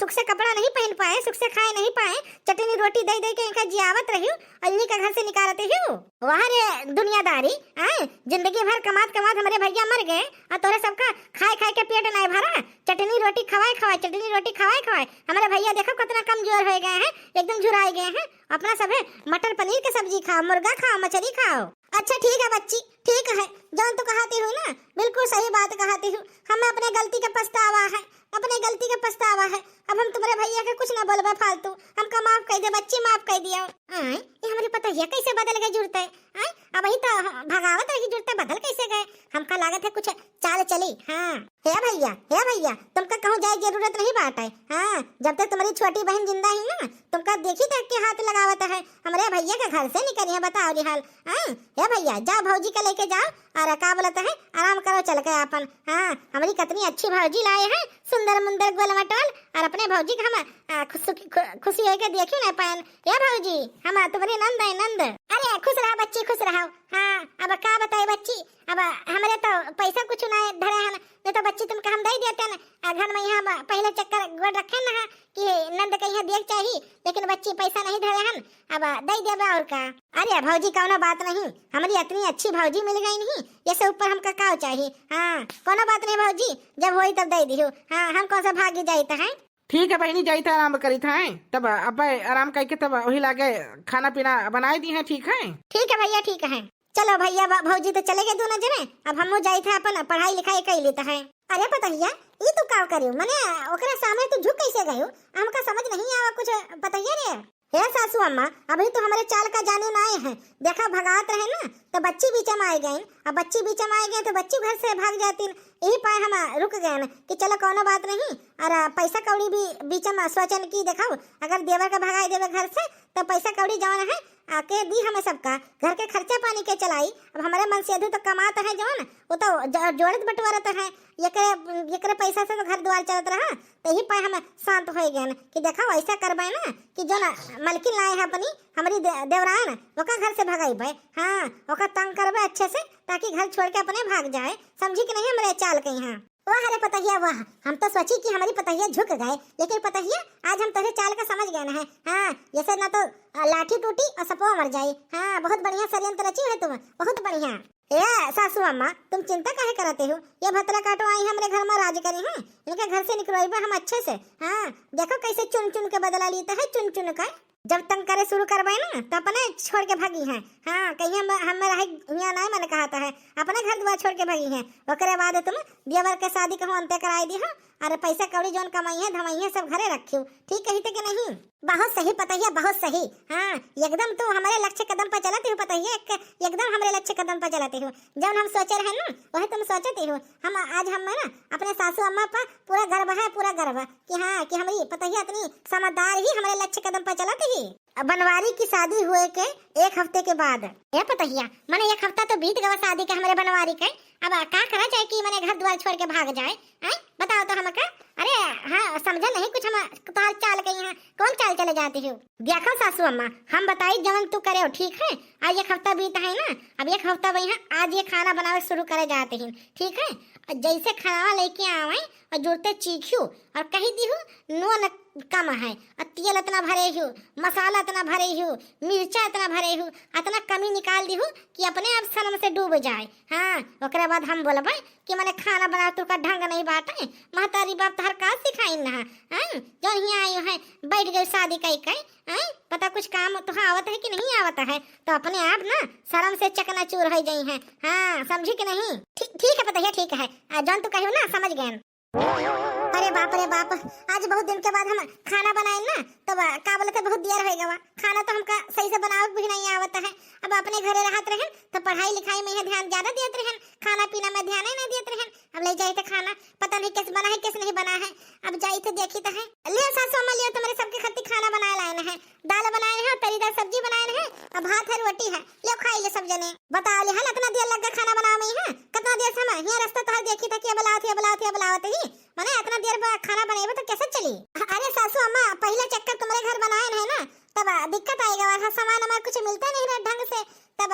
सुख से कपड़ा नहीं पहन पाए, सुख से खाए नहीं पाए, चटनी रोटी दे दे के इनका जियावत रही, और यही का घर से निकालते हो। वाह रे दुनियादारी, आय, जिंदगी भर कमात कमात हमरे भैया मर गए, और तोरे सबका खाए खाए के पेट नहीं भरा। चटनी रोटी खवाए खवाए, चटनी रोटी खवाए खवाए हमरे भइया देखो कितना कमजोर होइ गए हैं, एकदम झुराए गए हैं। अपना सभे मटर पनीर के सब्जी खाओ, मुर्गा खाओ, मछली खाओ। अच्छा ठीक है बच्ची, ठीक है, जौन तू कहती हूँ ना, बिल्कुल सही बात कहती हूँ। हमें अपने गलती का पछतावा है, अपने गलती का पछतावा है। अब हम तुम्हरे भइया के कुछ ना बोलबे फालतू, हमका माफ कइ दे बच्ची, माफ कइ दिया। आय, ये हमरी पतोहिया कैसे बदल गए जुरते? आय, अबहीं तो भगावत रही जुरते, बदल कैसे गए? हमका लागत है कुछ चाल चली। हाँ, हे भइया, हे भइया, तुमका कहूँ जाए जरूरत नहीं बाटे। हाँ, जब तक तुम्हरी छोटी बहिन जिंदा ही ना, तुमका देखी तक के हाथ लगावत है, हमरे भइया के घर से निकली है, बताओ जी हाल। हाँ, हे भइया, जाओ भौजी के लेके जाओ, और का बोलत है, आराम करो चल के आपन। हाँ, हमरी कितनी अच्छी भौजी लाए हैं, सुंदर मुंदर गोल मटोल, और अपने भौजी के हम, आ, खुश, खु-, खुशी होके देखियो ना पाएन। हे भौजी, हम तुम्हरी नंद है, नंद। अरे खुश रहा बच्ची, खुश रहो। हाँ, अब का बताए बच्ची, अब हमरे तो पैसा कुछ ना धरे हन, नहीं तो बच्ची तुमका हम दे देते न। आ घर में यहाँ पहले चक्कर गोड़ रखे न है कि नंद के यहाँ देख चाही, लेकिन बच्ची पैसा नहीं धरे हन, अब दे देबे और का। अरे भौजी कौनो बात नहीं, हमरी इतनी अच्छी भौजी मिल गई नहीं, ये से ऊपर हमका का चाही। हाँ, कौनो बात नहीं भौजी, जब होई तब दे दियो। हाँ, हम कौन सा भागी जाइत है। ठीक है बहिनी, जाइत है, आराम करीत है, तब अब आराम करके तब वही लागे खाना पीना बनाए दी है, ठीक है। ठीक है भइया, ठीक है। चलो भइया, भौजी तो चले गए दोनों जने, अब हमहू जाइत है अपन पढ़ाई लिखाई कइ लेत है। अरे पतोहिया, ई तू का करियो, मने ओकरे सामने तू झुक कैसे गयो? हमका समझ नहीं आवा कुछ पतोहिया रे। हे सासू अम्मा, अभी तो हमरे चाल का जाने ना आए हैं। देखा भगात रहे ना, तो बच्ची बीच में आ गई। अब बच्ची बीच में आ गई तो बच्ची घर से भाग जाती। यही पाए हम रुक गए न कि चलो कौनो बात नहीं, और पैसा कौड़ी भी बीच में सोचन की देखो, अगर देवर का भगाए देवे घर से तो पैसा कौड़ी जवन है आके दी हमें सबका, घर के खर्चा पानी के चलाई। अब हमरे मनसेधू तो कमात है जवन, वो तो ज-, जोड़त बटोरत है, एकरे, एकरे पैसा से तो घर द्वार चलत रहा। तो यही पाए हम शांत हो गए कि देखो ऐसा करबे ना कि जो ना मलकिन लाए है अपनी, हमरी दे-, देवरान, ओका घर से भगाइबे। हाँ, ओका तंग करबे अच्छे से, ताकि घर छोड़ के अपने भाग जाए। समझी कि नहीं हमरे चाल के यहाँ? वाह रे पतोहिया वाह, हम तो सोची कि हमरी पतोहिया झुक गए, लेकिन पतोहिया आज हम तोहरे चाल का समझ गए हैं। हाँ, जैसे ना तो, आ, लाठी टूटी और सपवा मर जाई। हाँ, बहुत बढ़िया षड्यंत्र रची है तुम, बहुत बढ़िया। ए सासू अम्मा, तुम चिंता काहे करते हो? ये भतरा काटो आई हमरे घर में राज करी हैं, इनके घर से निकलवाइबे हम अच्छे से। हाँ, देखो कैसे चुन चुन के बदला लेता है, चुन चुन का। जब तंग करे शुरू करबे ना, तो अपने छोड़ के भागी हैं। हाँ, कहीं हम, हम रहे यहाँ नहीं मन कहता है, अपने घर दुआर छोड़ के भागी हैं। ओकरे बाद तुम देवर के शादी कहूँ अंत्य कराई दी हो, और पैसा कौड़ी जौन कमाई है, धमाई है, सब घरे रखियो। ठीक कही थे कि नहीं? बहुत सही पतोहिया, बहुत सही। हाँ, एकदम तू हमरे लक्ष्य कदम पर चलती हो पतोहिया, एक, एकदम हमरे लक्ष्य कदम पर चलती हो। जौन हम सोचे रहे ना, वही तुम सोचती हो। हम आज हम ना अपने सासू अम्मा पर पूरा गर्व है, पूरा गर्व। कि हाँ, कि हमरी पतोहिया इतनी समझदार ही, हमरे लक्ष्य कदम पर चलत ही। अब बनवारी की शादी हुए के एक हफ्ते के बाद। ए पतोहिया, मने एक हफ्ता तो बीत गवा शादी के हमरे बनवारी के, अब का करा जाए कि मने घर द्वार छोड़ के भाग जाए? हैं? बताओ तो हमका। अरे हाँ, समझा नहीं कुछ हम तोहार चाल के यहाँ, कौन चाल चले जाती हो? देखो सासू अम्मा, हम बताई जवन तू करे हो, ठीक है? आज एक हफ्ता बीत है ना, अब एक हफ्ता वही है, आज ये खाना बनावे शुरू करे जाते हैं, ठीक है? और जैसे खाना लेके आवे और जुड़ते चीखियो और कही दिहु नून कम है, और तेल इतना भरे हो, मसाला इतना भरे हो, मिर्चा इतना भरे हो, इतना कमी निकाल दिहु कि अपने आप शर्म से डूब जाए। हाँ, ओकरे बाद हम बोलबे कि मने खाना बना तू का ढंग नहीं बाटे, महतारी बाप तहर का सिखाइन ना है, हैं? जो हियाँ आयो है, बैठ गए शादी कई कई, हैं? पता कुछ काम तुहा आवत है कि नहीं आवत है, तो अपने आप ना शर्म से चकनाचूर हो जाई हैं। हाँ, समझी कि नहीं? ठीक, ठीक है पतोहिया, ठीक है, आ, जौन तू कहियो ना, समझ गए। अरे बाप रे बाप, आज बहुत दिन के बाद हम खाना बनाए ना, तब का बोलते बहुत देर हो गवा। खाना तो हमका सही से बनावे भी नहीं आवत है। अब अपने घरे रहत रहे तो पढ़ाई लिखाई में ही ध्यान ज्यादा देत रहे, खाना पीना में ध्यान ही नहीं देत रहे। अब ले जाई तो खाना पता नहीं कैसे बना है, कैसे नहीं बना है। अब जाई तो देखी तो है। ले सासू अम्मा, लियो तुम्हारे सबके खातिर खाना बनाए लाए हैं। दाल बनाए हैं, तरीदार सब्जी बनाए हैं, अब भात है, रोटी है। ले खाई ले सब जने। बताओ ले हल, इतना देर लग गया खाना बनावे में है? कितना देर से हम यहाँ रास्ता तोहर देखी था कि अब लावत ही, अब लावत ही, अब लावत ही। मने इतना देर बाद खाना बनेबे तो कैसे चली? अरे सासू अम्मा, पहला चक्कर तुम्हारे घर बनाए है ना, तब दिक्कत आएगा, वहाँ सामान हमारे कुछ मिलता नहीं रहा ढंग से, तब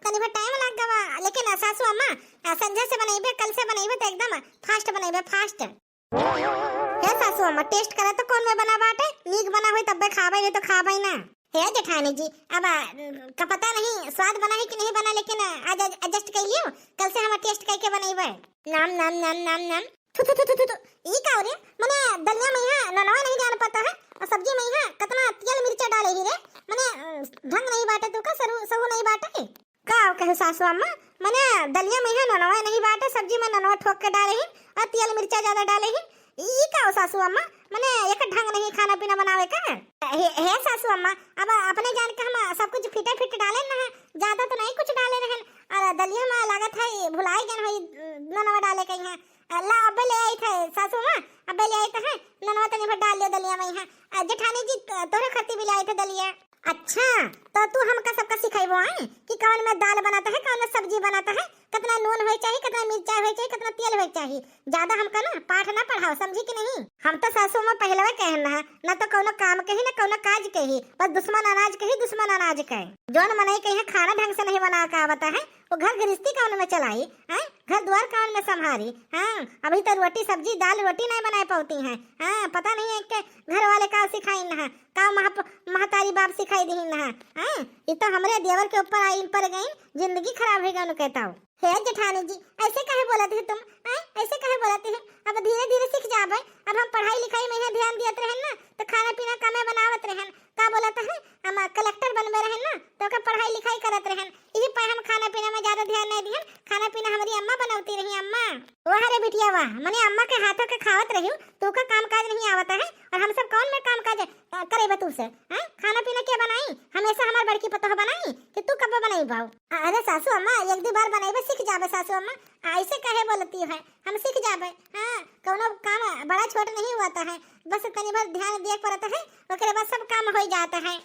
तनी भर टाइम लग गवा। लेकिन सासू अम्मा, संझा से बनेबे, कल से बनेबे तो एकदम फास्ट बनेबे, फास्ट। हे सासू अम्मा, टेस्ट करे तो कौन में बना बाटे, नीक बना होई तब्बे खाबे, नहीं तो खाबे ना। हे जेठानी जी, अब आ, का पता नहीं स्वाद बना है कि नहीं बना, लेकिन आज एडजस्ट कर लियो, कल से हम टेस्ट करके बनेबे। नाम नाम नाम नाम नाम। थु थु थु थु थु थु। ई का हो रे? सासू अम्मा, मने दलिया में यहाँ ननवा नहीं बाटे, सब्जी में ननवा ठोक के डाले ही और तेल मिर्चा ज्यादा डाले ही। ई का हो सासू अम्मा, मने एक ढंग नहीं खाना पीना बनावे का? हे, हे सासू अम्मा, अब अपने जान के हम सब कुछ फिटे फिट डाले ना, ज्यादा तो नहीं कुछ डाले रहन। और दलिया में लागत है भुलाई गन होई ननवा डाले के यहाँ। ला अबे ले आई थे सासू अम्मा, अबे ले आई थे, ननवा तनी भर डाल लियो दलिया में यहाँ। जेठानी जी, तोहरे खातिर भी ले आई थे दलिया। अच्छा, तो तू हमका सबका सिखाइबो आए कि कौन में दाल बनाता है, कौन में सब्जी बनाता है, कितना नून होए चाहिए, कितना मिर्चा होए चाहिए, कितना तेल होए चाहिए। ज्यादा हमका ना पाठ ना पढ़ाओ, समझी कि नहीं? हम तो सासू अम्मा पहलवे कहन रहा, ना तो कौनो काम के ही, ना कौनो काज के ही, बस दुश्मन अनाज के ही, दुश्मन अनाज के। जौन मनई के यहाँ खाना ढंग से नहीं बना के आवता है, वो घर गृहस्थी कौन में चलाई, हैं? घर द्वार कौन में संभारी? हाँ, अभी तो रोटी सब्जी दाल रोटी नहीं बनाए पाती हैं। हाँ, पता नहीं है कि घर वाले का सिखाइन है, का महप-, महतारी बाप सिखाई दीन है। हाँ, ये तो हमरे देवर के ऊपर आइन पर गई, जिंदगी खराब हो गई उनके तो। हे जेठानी जी, ऐसे काहे बोलत है तुम? हैं? ऐसे काहे बोलत है? अब धीरे धीरे सीख जाबे। अब हम पढ़ाई लिखाई में यहाँ ध्यान दियत रहन ना, तो खाना पीना कमे बनावत रहन। का बोलत है? हम कलेक्टर बनबे रहन ना, तो ओकर पढ़ाई लिखाई करत रहन। यही पे हम खाना पीना में ज्यादा ध्यान नहीं दिहन। खाना पीना हमारी अम्मा बनौती रही, अम्मा। वाह रे बिटिया वाह, मने अम्मा के हाथों के खावत रही, तू का काम काज नहीं आवत है, और हम सब कौन में काम काज अ, करेबा तू से, हैं? खाना पीना के बनाई? हमेशा हमार बड़की पतोह बनाई कि तू कब बनाई बाऊ? अ-, अरे सासू अम्मा, एक दो बार बनाई बस सीख जाबे सासू अम्मा। ऐसे काहे बोलती है? हम सीख जाबे। हाँ, कौनो काम बड़ा छोट नहीं हुआ है, बस तनी भर ध्यान दिए पड़त है, ओकरे बाद सब काम हो जाता है।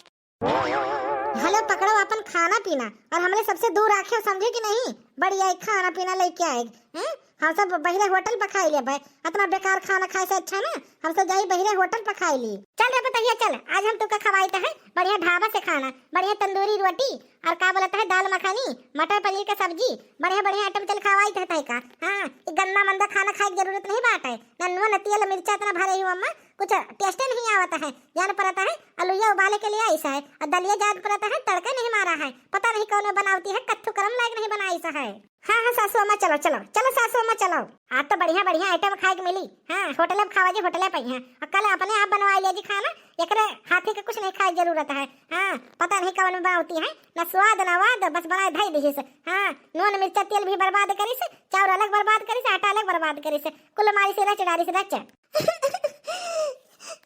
हेलो, पकड़ो अपन खाना पीना और हमरे सबसे दूर राखियो, समझे कि नहीं? बढ़िया एक खाना पीना लेके आए, हैं? हम सब बहिरे होटल पर खाई लेबे, इतना बेकार खाना खाए से अच्छा ना हम सब जाई बहिरे होटल पर खाई ली। चल रे पतहिया चल, आज हम तुका खवाइत है बढ़िया ढाबा से खाना, बढ़िया तंदूरी रोटी और का बोलत है दाल मखानी, मटर पनीर का सब्जी, बढ़िया बढ़िया आइटम चल खवाइत है तय का। हाँ, ये गंदा मंदा खाना खाए की जरूरत नहीं बाटे, ना नून ना तेल मिर्चा इतना भरे ही अम्मा, कुछ टेस्टे नहीं आवत है, जान पड़ता है अलुइया उबाले के लिए ऐसा है, और दलिया जान पड़ता है तड़का नहीं मारा है, पता नहीं कौन बनावती है, कत्थू करम लायक नहीं बनाई सा है। हाँ, हाँ, सासू अम्मा, चलो, चलो, चलो, सासू अम्मा, चलो। आज तो बढ़िया, बढ़िया आइटम खाए के मिली। हाँ, होटले पे खावा जी, होटले पे ही। हाँ, और कल अपने आप बनवा लिया जी खाना, एकरे हाथे के कुछ नहीं खाए जरूरत है। हाँ, पता नहीं कवन में बनावती है, ना स्वाद, ना वाद, बस बनाए धई दिहिस। हाँ, नून, मिर्चा, तेल भी बर्बाद करिस, चाउर अलग बर्बाद करिस, आटा अलग बर्बाद करिस, कुल मारिस रच डारिस रच।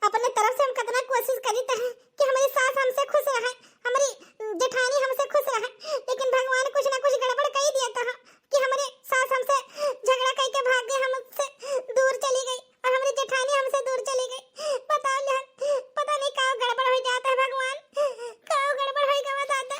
अपने तरफ से हम कितना कोशिश करी त है कि हमारी सास हमसे खुश रहे, हमारी जेठानी हमसे खुश रहे, लेकिन भगवान कुछ ना कुछ गड़बड़ कर दिया था कि हमारी सास हमसे झगड़ा करके भाग गई, हमसे दूर चली गई और हमारी जेठानी हमसे दूर चली गई। बताओ ले, पता नहीं का गड़बड़ हो जाता है भगवान, का गड़बड़ हो गवा दादा।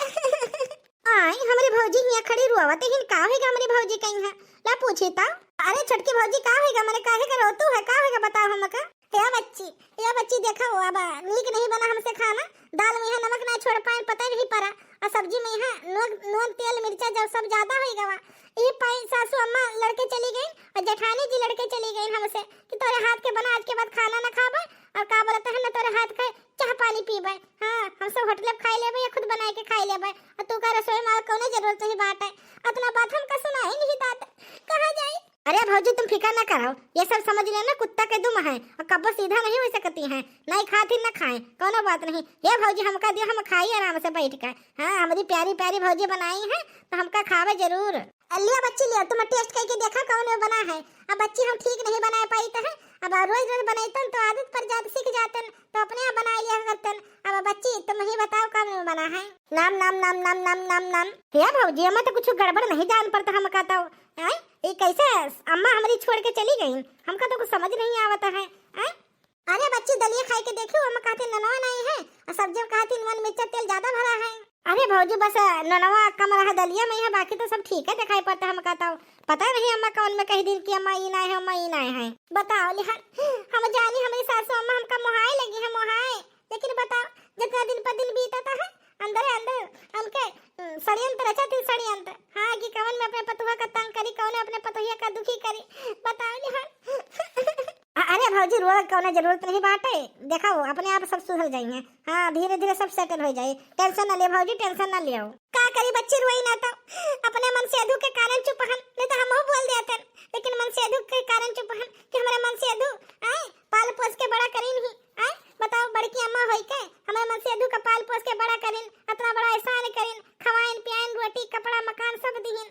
आई, हमरी भौजी हियाँ खड़ी रोवत हिन, का होइगा हमरी भौजी कहीं है? ला पूछी ता। अरे छोटकी भौजी, का होइगा? मने काहे का रोतू है? का होइगा, बताओ हमका। या बच्ची, या बच्ची, देखा हो, अब नीक नहीं बना हमसे खाना, दाल में यहाँ नमक ना छोड़ पाए, पता नहीं पड़ा, और सब्जी में यहाँ नून, नून, तेल, मिर्चा जब सब ज्यादा हो गवा, ये पाई सासू अम्मा लड़के चली गई और जेठानी जी लड़के चली गई हमसे कि तोरे हाथ के बना आज के बाद खाना ना खाबे, और का बोलते हैं ना तोरे हाथ के चाह पानी पीबे। हाँ, हम सब होटले पे खाई लेबे या खुद बनाए के खाई लेबे। और तू का रसोई में कौनो जरूरत नहीं बाटे। अतना बात हमका सुनाई नहीं दादा। कहाँ जाई? अरे भौजी, तुम फिकर ना करो, ये सब समझ लेना कुत्ता के दुम है और कब्बो सीधा नहीं हो सकती हैं। नहीं खाती ना खाएं, कौनो बात नहीं। ये भौजी हमका दियो, हम खाई आराम से बैठ के। हाँ, हमारी प्यारी प्यारी भौजी बनाई है तो हमका खावे जरूर। लिया बच्ची, लिया, तुम टेस्ट करके देखा कौन में बना है। अब बच्ची हम ठीक नहीं बनाए पाई तो है, अब रोज रोज बनाई तो आदत पर जात सीख जातन, तो अपने आप बना लिया करतन। अब बच्ची तुम ही बताओ कौन में बना है। नाम, नाम, नाम, नाम, नाम, नाम, नाम। हे भौजी, एमा तो कुछ गड़बड़ नहीं जान पड़ता हमका तो। आय, ये कैसे अम्मा हमारी छोड़ के चली गई, हमका तो कुछ समझ नहीं आवता है। आय, अरे बच्ची, दलिया खाई के देखियो, ओमा कहते ननवा नहीं है, और सब्जी में कहते नून, मिर्चा, तेल ज्यादा भरा है। अरे भौजी, बस ननवा कम रहा दलिया में है, बाकी तो सब ठीक है दिखाई पड़ता है हमका तो। पता नहीं अम्मा कौन में कह दिन कि अम्मा ई ना है, अम्मा ई ना है। बताओ लिहान, हम जानी हमारी सासू अम्मा हमका मोहाए लगी है, मोहाए। लेकिन बताओ, जितना दिन पर दिन बीतता है, अंदर अंदर उनके, उम, षड्यंत्र रचा थी, षड्यंत्र। हाँ, कि कौन में अपने पतोह का तंग करी, कौन अपने पतोहिया का दुखी करी। बताओ लिहान। अ-, अरे भौजी, रोवे के कौनो जरूरत नहीं बाटे। देखा हो, अपने आप सब सुधर जाइए। हाँ, धीरे धीरे सब सेटल हो जाए। टेंशन ना ले भौजी, टेंशन ना लियो। का करी बच्ची, रोई ना तो। अपने मन से अधू के कारण चुप हन, नहीं तो हमहू बोल देतन। लेकिन मन से अधू के कारण चुप हन कि हमारे मन से अधू, आए, पाल पोस के बड़ा करीन ही। आए, बताओ, बड़की अम्मा होई के हमारे मन से अधू का पाल पोस के बड़ा करीन, अतना बड़ा एहसान करीन, खवाइन पियाइन, रोटी, कपड़ा, मकान सब दीन।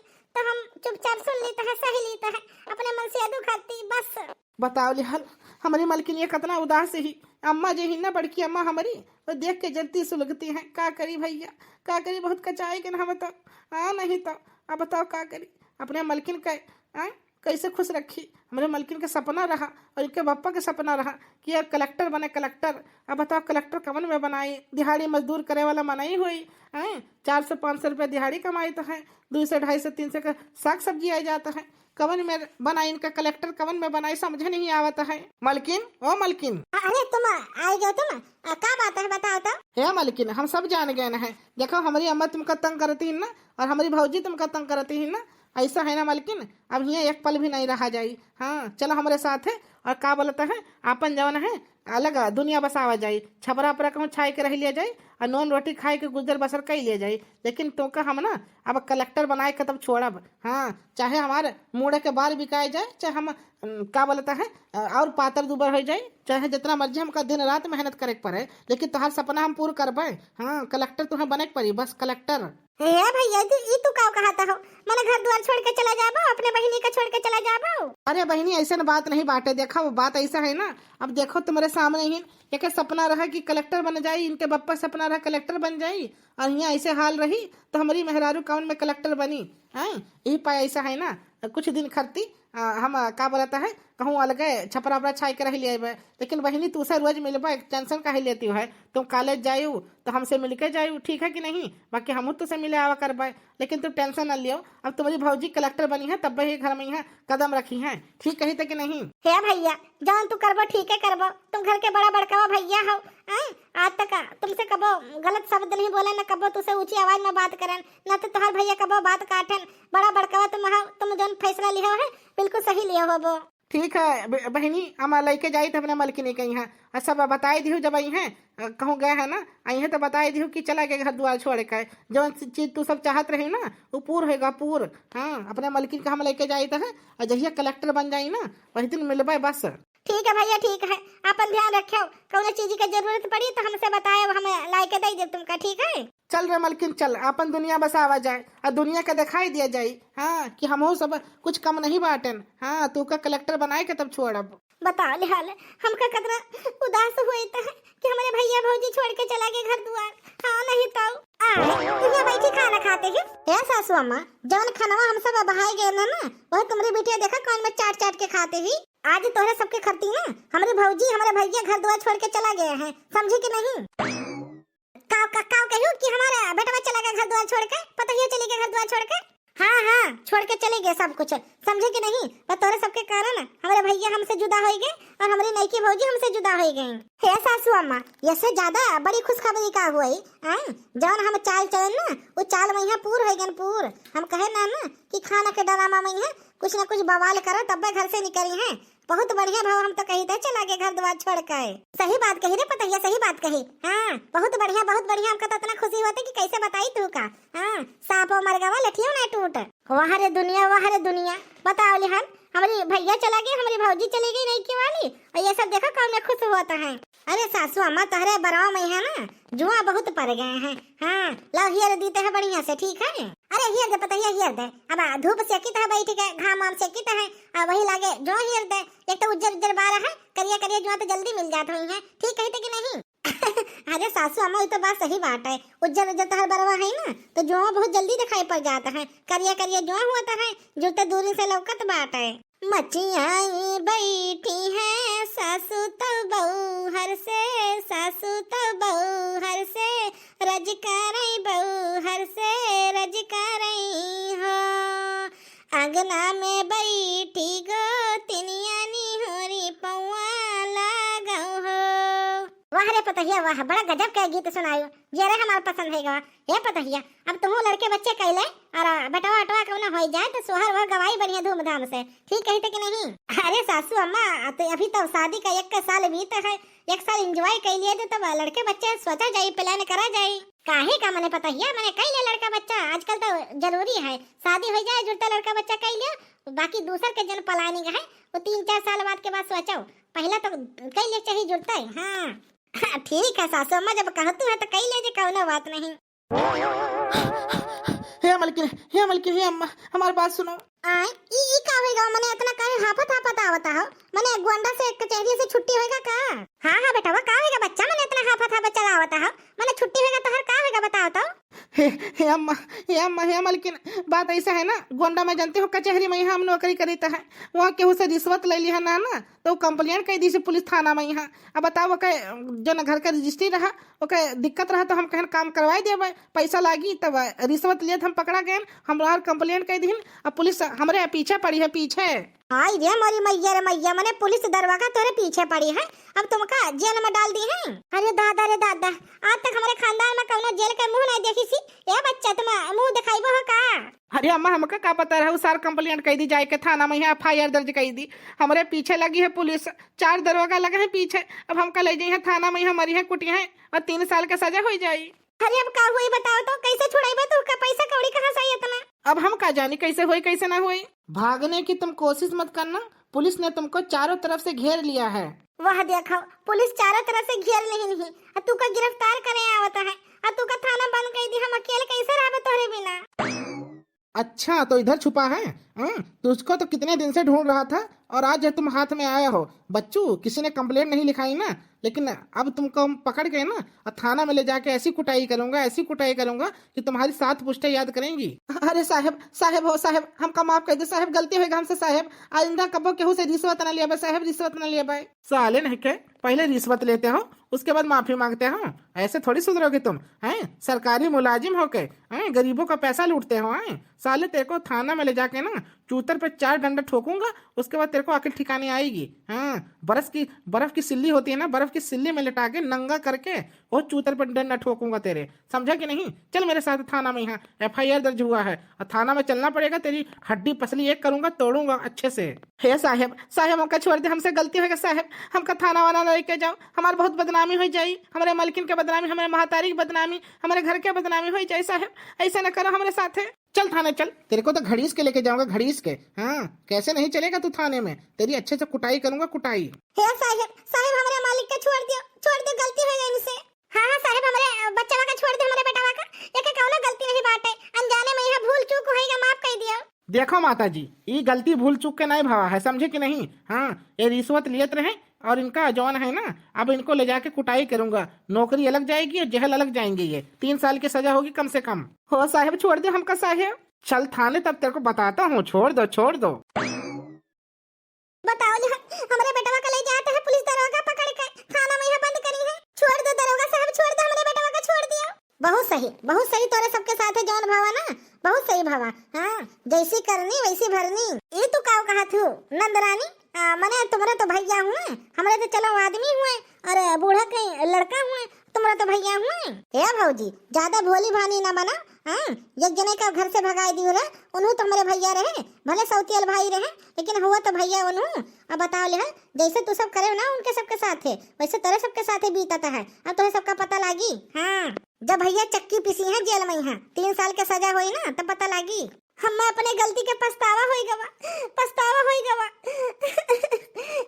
बताओ लिहल, हमरी मलकिनिया कतना उदास ही। अम्मा जे ही ना, बड़की अम्मा हमरी, वो देख के जरती सुलगती हैं। का करी भइया, का करी, बहुत कचाई के ना हम तो। हाँ, नहीं तो। अब बताओ का करी, अपने मलकिन का, हाँ, कैसे खुश रखी? हमरे मलकिन के सपना रहा और इनके बप्पा के सपना रहा कि यार कलेक्टर बने, कलेक्टर। अब बताओ कलेक्टर कवन में बनाई? दिहाड़ी मजदूर करे वाला मनई होई, हैं? चार सौ पाँच सौ रुपया दिहाड़ी कमाई तो है, दो सौ, ढाई सौ, तीन सौ का साग सब्जी आ जाता है। कवन में बनाई इनका कलेक्टर, कवन में बनाई, समझे नहीं आवत है। मलकिन, ओ मलकिन। अरे तुम आ गए तुम, आ, का बात है बताओ तो। हे मलकिन, हम सब जान गए हैं। देखो हमरी अम्मा तुमका तंग करती है ना, और हमरी भौजी तुमका तंग करती है ना, ऐसा है ना मलकिन, अब हियाँ एक पल भी नहीं रहा जाई। हाँ, चलो हमरे साथ है, और का बोलता है, आपन जवन है अलग दुनिया बसावा जाई, छपरा उपरा कहूँ छाई के रह लिया जाई, और नून रोटी खाए के गुजर बसर कर लिया जाई, लेकिन तोका हम ना अब कलेक्टर बनाए के तब छोड़ब। हाँ, चाहे हमार मूड़े के बाल बिकाए जाए, चाहे हम, अम, का बोलता है, अ, और पातर दुबर हो जाए, चाहे जितना मर्जी हमका दिन रात मेहनत करे के पड़े, लेकिन तोहार सपना हम पूरा करबे। हाँ, कलेक्टर तुम्हें बने के पड़ी, बस कलेक्टर। हे भैया, तू, ई तू का कहता हो? मने घर द्वार छोड़ के चला जाबो, अपने बहिनी का छोड़ के चला जाबो? अरे बहिनी, ऐसन बात नहीं बाटे। देखो, बात ऐसा है ना, अब देखो तुम्हारे सामने ही एक सपना रहा कि कलेक्टर बन जाई, इनके बप्पा सपना रहा कलेक्टर बन जाई, और यहाँ ऐसे हाल रही तो हमारी मेहरारू कौन में कलेक्टर बनी? हैं, यही पाए ऐसा है ना, कुछ दिन खरती, आ, हम, आ, का बोलता है, कहूँ अलगे छपरा उपरा छाई के रह लिया बे। लेकिन बहिनी, तू से रोज मिलबे, टेंशन काहे लेती हो? तुम कॉलेज जायू तो हमसे मिलके जायू, ठीक है कि नहीं? बाकी हमहू तो से मिले आवा करबे, लेकिन तुम टेंशन न लियो। अब तुम्हारी भौजी कलेक्टर बनी है, तब ही घर में यहाँ कदम रखी है, ठीक कही थे कि नहीं? हे भैया, जौन तू करबो, ठीक है करबो। तुम घर के बड़ा बड़कावा भैया हो, हैं? आज तक तुमसे कबो गलत शब्द नहीं बोले, न कबो तुमसे ऊंची आवाज में बात करन, न तो तोहर भैया कबो बात काटन। बड़ा बड़कावा तुम हो, तुम जौन फैसला लिहो है, बिल्कुल सही लिहो होबो। ठीक है ब-, बहिनी, हम लइके जाई थे अपने मलकिनी के यहाँ, और सब बताई दिहू जब आई हैं, अ, कहूँ गए हैं ना, आई हैं तो बताई दिहू कि चला गए घर द्वार छोड़ के, जौन चीज तू सब चाहत रही ना, वो पूर होगा पूर। हाँ, अपने मलकिन का हम लइके जाई थे, और जहिया कलेक्टर बन जाई ना, वही दिन मिलबे बस। ठीक है भैया, ठीक है, अपन ध्यान रखो, कौनो चीज के जरूरत पड़ी तो हमसे बताए, हम लाइके दे दे तुमका, ठीक है? चल रे मलकिन, चल, आपन दुनिया बसावा जाए, आ दुनिया के दिखाई दिया जाए, हाँ, कि हमहू सब कुछ कम नहीं बाटन। हाँ, तू का कलेक्टर बनाए के तब छोड़ब। बताओ लिहाल, हमका कतना उदास होइत है कि हमारे भैया भौजी छोड़ के चला गए घर दुआर। हाँ, नहीं तो। आ, यहाँ बैठी खाना खाते ही। हे सासू अम्मा, जौन खानवा हम सब अबहाए गए ना, ना, वह तुम्हारी बिटिया देखा कौन में चाट चाट के खाते ही। आज तोहरे सबके खरती ना, हमारी भौजी, हमारे भैया घर दुआर छोड़ के चला गए हैं, समझे कि नहीं? का, का, का कहियो कि हमारा बेटवा चला गया घर द्वार छोड़ के, पतोहिया चली गई घर द्वार छोड़ के। हाँ, हाँ, छोड़ के चली गई सब कुछ, समझे कि नहीं? बस तोरे सबके कारण हमारे भैया हमसे जुदा हो गए और हमारी नईकी भौजी हमसे जुदा हो गई। हे सासू अम्मा, ये से ज्यादा बड़ी खुशखबरी का हुई? आय, जौन हम चाल चलन ना, वो चाल में यहाँ पूर हो गए, पूर। हम कहे ना ना कि खाना के डरामा में यहाँ कुछ ना कुछ बवाल करो, तब्बे घर से निकली हैं। बहुत बढ़िया भाव, हम तो कही थे चला गए घर द्वार छोड़ के। सही बात कही रे पतोहिया, सही बात कही। हाँ, बहुत बढ़िया, बहुत बढ़िया, हमका तो इतना खुशी होते कि कैसे बताई तू का। हाँ, सांपो मर गवा, लठियो ना टूट। वाह रे दुनिया, वाह रे दुनिया। बताओ लिहान, हमारी भैया चला गए, हमारी भौजी चली गई नईकी वाली, और ये सब देखो कौन में खुश होता है। अरे सासू अम्मा, तोहरे बरवा में है ना, जुआ बहुत पड़ गए हैं। हाँ, लाओ हियर दीते हैं बढ़िया से, ठीक है? अरे हियर दे पतोहिया, हियर दे। अब आ, धूप सेकित है बैठ के, घाम वाम सेकित है, आ वही लागे जो हियर दे। एक तो उज्जर उज्जर बार है, करिया करिया जुआ तो जल्दी मिल जात होई है, ठीक कही थे कि नहीं? अरे सासू अम्मा, ये तो बात सही बात है, उज्जर उज्जर तोहर बरवा है ना, तो जुआ बहुत जल्दी दिखाई पड़ जाता है, करिया करिया जुआ होता है, जो तो दूरी से लौकत बात है। मचियाई बैठी है सासू तो बहू हर से, सासू तो बहू हर से, रज करई बहू हर से, रज करई हो। अंगना में बैठी गोतिनिया निहोरी पौआ लागो हो। वाह रे पतोहिया वाह, बड़ा गजब के गीत सुनायो। जे रे हमार पसंद है गवा। हे पतोहिया, अब तुहू लड़के बच्चे कैले और बेटवा अटवा कौनो होई जाए तो सोहर वोहर गवाई बढ़िया धूमधाम से। ठीक कही थे कि नहीं? अरे सासू अम्मा, तो अभी तो शादी का एक साल बीत है, एक साल enjoy कर लिए तो तब लड़के बच्चे सोचा जाए, plan करा जाए। काहे का मने पतोहिया, मने कैले लड़का बच्चा, आजकल तो जरूरी है, शादी हो जाए जुड़ता लड़का बच्चा कर लियो, बाकी दूसर के जन planning है, वो तीन चार साल बाद के बाद सोचो, पहला तो कर ले चाहिए जुड़ता है। हाँ। ठीक है सासू अम्मा, जब कहतू है तो कह ले जे, कौनो बात नहीं। हे मलकिन, हे मलकिन, हे अम्मा, हमार बात सुनो। आय, ई, ई का होइगा? मने इतना काहे हाफत हाफत आवता हो? मने गोंडा से कचहरी से छुट्टी होइगा का? हाँ, हाँ बेटवा, का होइगा बच्चा? मने इतना हाफत हाफत चला आवता हो? मने छुट्टी होइगा तोहर, का होइगा बताओ तो? हे, हे अम्मा, हे अम्मा, हे मलकिन, बात ऐसा है ना, गोंडा में जानते हो कचहरी में यहाँ हम नौकरी करीत है, वहाँ केहू से रिश्वत ले लिहा ना, ना, तो complaint कर दी से पुलिस थाना में यहाँ। अब बताओ, ओके, जो ना घर का रजिस्ट्री रहा, ओके दिक्कत रहा, तो हम कहन काम करवाई देबे, पैसा लागी, तब रिश्वत लेत हम पकड़ा गए, हम लोग complaint कर दीन, अब पुलिस हमरे पीछे पड़ी है, पीछे। हाय रे मोरी मैया रे मैया, मने पुलिस दरोगा तोरे पीछे पड़ी है, अब तुमका जेल में डाल दी है। अरे दादा रे दादा, आज तक हमारे खानदान में कौनो जेल के मुंह नहीं देखी सी। ए बच्चा, तुम मुंह दिखाइबो हो का? अरे अम्मा, हमका का पता रहा, उ सार complaint कर दी, जाए के थाना में यहाँ F I R दर्ज कर दी। हमरे पीछे लगी है पुलिस, चार दरोगा लगे हैं पीछे। अब हमका ले जाई है थाना में, यहाँ मरी है, कुटी है और तीन साल का सजा हो जाई। अरे अब का हुई बताओ तो, कैसे छुड़ाइबे तू? का पैसा कौड़ी कहाँ से आई इतना? अब हम का जानी कैसे होई, कैसे ना होई। भागने की तुम कोशिश मत करना, पुलिस ने तुमको चारों तरफ से घेर लिया है। वाह देखो, पुलिस चारों तरफ से घेर लेहिन ही, और तू का गिरफ्तार करे आवत है, और तू का थाना बंद कर दी। हम अकेले कैसे रहबे तोहरे बिना? अच्छा, तो इधर छुपा है? हाँ, तुझको तो कितने दिन से ढूंढ रहा था और आज यह तुम हाथ में आया हो। बच्चू, किसी ने complaint नहीं लिखाई ना, लेकिन अब तुमको हम पकड़ गए ना, और थाना में ले जाके ऐसी कुटाई करूंगा, ऐसी कुटाई करूंगा कि तुम्हारी सात पुश्तें याद करेंगी। अरे साहेब, साहेब हो साहेब, हमका माफ कर दे साहेब, गलती होइगा हमसे साहेब, आइंदा कबो केहू से रिश्वत ना लेबे साहेब, रिश्वत ना लेबे। साले नहीं के, पहले रिश्वत लेते हो, उसके बाद माफी मांगते हो, ऐसे थोड़ी सुधरोगे तुम, हैं? सरकारी मुलाजिम होके, हैं, गरीबों का पैसा लूटते हो, हैं? साले, तेरे को थाना में ले जाके ना चूतर पे चार डंडा ठोकूंगा, उसके बाद तेरे को अकल ठिकाने आएगी। हाँ, बर्फ की, बर्फ की सिल्ली होती है ना, बर्फ की सिल्ली में लिटा के नंगा करके वो चूतर पे डंडा ठोकूंगा तेरे, समझा कि नहीं? चल मेरे साथ थाना में, यहाँ F I R दर्ज हुआ है और थाना में चलना पड़ेगा, तेरी हड्डी पसली एक करूंगा, तोड़ूंगा अच्छे से। हे साहेब, साहेब, हमका छोड़ दे, हमसे गलती होइगा साहेब, हमका थाना वाना ना लेके जाओ, हमार बहुत बदनामी हो जाई, हमरे मलकिन के बदनामी, हमरे महतारी की बदनामी, हमरे घर के बदनामी हो जाई साहेब, ऐसे ना करो हमरे साथे। चल थाने चल, तेरे को तो घड़ीस के लेके जाऊंगा, घड़ीस के। हाँ, कैसे नहीं चलेगा तू थाने में, तेरी अच्छे से कुटाई करूंगा, कुटाई। हे साहेब, साहेब, हमरे मालिक के छोड़ दियो, छोड़ दियो, गलती हो गई इनसे। हाँ, हाँ साहेब, हमरे बच्चवा का छोड़ दे, हमरे बेटवा का, एके कौनो गलती नहीं बाटे, अनजाने में यहाँ भूल चूक होइगा, माफ कर दियो। देखो माता जी, ई गलती भूल चूक के नहीं भवा है, समझे कि नहीं? हाँ, ये रिश्वत लियत रहे और इनका जौन है ना, अब इनको ले जाके कुटाई करूंगा, नौकरी अलग जाएगी और जेहल अलग जाएंगे, ये तीन साल की सजा होगी कम से कम। हो साहेब, छोड़ दो हमका साहेब। चल थाने, तब तेरे को बताता हूँ, छोड़ दो, छोड़ दो। बताओ जी, हमरे बेटवा का ले जात है पुलिस दरोगा पकड़ के, थाना में यहाँ बंद करी है। छोड़ दो दरोगा साहब, छोड़ दो, हमरे बेटवा का छोड़ दियो। बहुत सही, बहुत सही, तोरे सबके साथ है जौन भवा ना, बहुत सही भवा। हाँ, जैसी करनी वैसी भरनी। ये तू काव कहा थू नंदरानी? आ, मने तुम्हरे तो भैया हुए, हमरे तो चलो आदमी हुए, और बूढ़ा के लड़का हुए, तुम्हरे तो भैया हुए। हे भौजी, ज्यादा भोली भानी ना बना। हाँ, एक जने का घर से भगाई दियो रे, उन्हों तो हमरे भैया रहे, भले सौतियल भाई रहे, लेकिन हुआ तो भैया उन्हों। अब बताओ ले, जैसे तू सब करे ना उनके सबके साथे, वैसे तोरे सबके साथे बीतत है। अब तोहे सबका पता लागी। हाँ, जब भैया चक्की पीसी है जेल में, यहाँ तीन साल के सजा होई ना, तब पता लागी। हम्मे अपने गलती के पछतावा होई गवा, पछतावा होई गवा।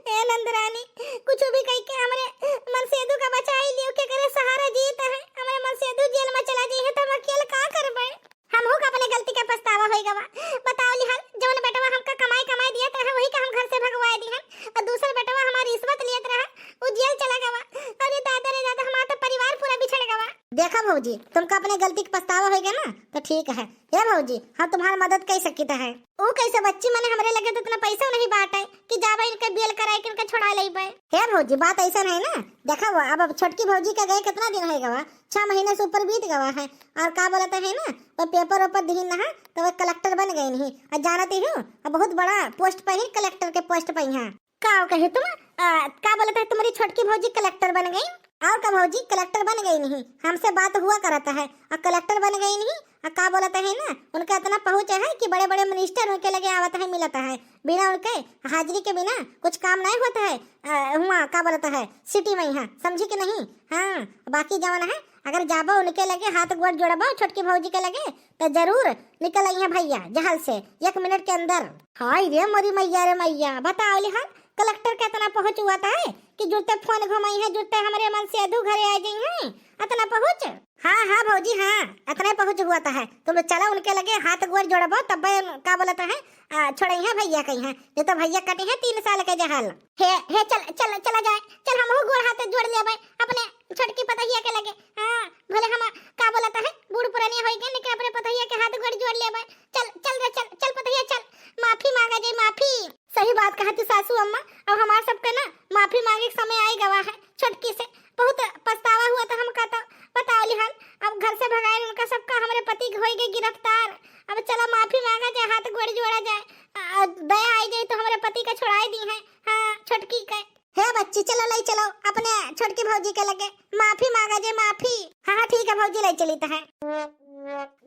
ए नंदरानी, कुछ भी कह के हमरे मनसेदू का बचाई लियो, के करे सहारा जीत है। हमरे मनसेदू जेल में चला जाई है, तो हम अकेले का करबे? हमहू का अपने गलती के पछतावा होई गवा। बताओ लिहाल, जौन बेटवा हमका कमाई कमाई दिया तो है, वही का हम घर से भगवाए दिहन, और दूसर बेटवा हमार रिश्वत लियत रहा, उ जेल चला गवा। अरे दादा रे दादा, हमार तो परिवार पूरा बिछड़ गवा। देखा भौजी, तुमका अपने गलती के पछतावा होई गया ना, तो ठीक है। हे भौजी, हम तुम्हार मदद कई सकित है। ऊ कैसे बच्ची, मने हमरे लगे तो इतना पैसा नहीं बाटे कि जाबे इनके बेल कराए के इनके छोड़ा लेबे। हे भौजी, बात ऐसा नहीं ना, देखा वो अब, अब छोटकी भौजी का गए कितना दिन हो गवा, छह महीने से ऊपर बीत गवा है। और का बोलत है ना, वो पेपर वेपर दिहिन ना, तो वो कलेक्टर बन गई नहीं। और जानती हूँ, अब बहुत बड़ा पोस्ट पे ही, कलेक्टर के पोस्ट पे ही है। का कहे तुम, आ, का बोलत है, तुम्हारी छोटकी भौजी कलेक्टर बन गई? और का भौजी, कलेक्टर बन गई नहीं, हमसे बात हुआ करत है, और कलेक्टर बन गई नहीं, और का बोलत है ना, उनका इतना पहुँच है कि बड़े बड़े मिनिस्टर उनके लगे आवत है, मिलत है, बिना उनके हाजिरी के बिना कुछ काम नहीं होता है। आ, हुआ का बोलत है, सिटी में यहाँ, समझी कि नहीं? हाँ, बाकी जवन है, अगर जाबो उनके लगे, हाथ गोड़ जोड़बो छोटकी भौजी के लगे, तो जरूर निकल आई है भैया जहल से एक मिनट के अंदर। हाय रे मोरी मैया रे मैया, बताओ लिहाल, कलेक्टर के इतना पहुँच हुआ था है कि जुरते फोन घुमाई है, जुरते हमरे मन से अधू घरे आ जाई है। अतना पहुँच? हाँ, हाँ भौजी, हाँ, अतना पहुँच हुआ तो है। तुम चला उनके लगे, हाथ गोड़ जोड़बो, तब का बोलत है, आ, छोड़ई है भैया कहीं है, नहीं तो भैया कटी है तीन साल के जहल। हे, हे, चल, चल, चला जाए, चल हमहू गोड़ हाथ जोड़ लेबै अपने छोटकी पतहिया के लगे। हाँ, भले हम का बोलत है, बूढ़ पुरानिया होई गए, लेकिन अपने पतहिया के हाथ गोड़ जोड़ लेबै। चल, चल रे, चल, चल पतहिया, चल, माफी मांगा जाए, माफी। सही बात कहा तू सासू अम्मा, अब हमार सबके ना माफी मांगे के समय आई गवा है। छोटकी से बहुत पछतावा हुआ था हमका तो, बताओ लिहान, अब घर से भगाए उनका सबका, हमरे पति के होई गए गिरफ्तार। अब चला माफी मांगा जाए, हाथ गोड़ जोड़ा जाए, आ, दया आई जाए तो हमरे पति का छोड़ाई दी है। हाँ, छोटकी के। हे बच्ची, चलो, ले चलो अपने छोटकी भौजी के लगे, माफी मांगा जे, माफी। हाँ, हाँ, ठीक है भौजी, ले चली तो है।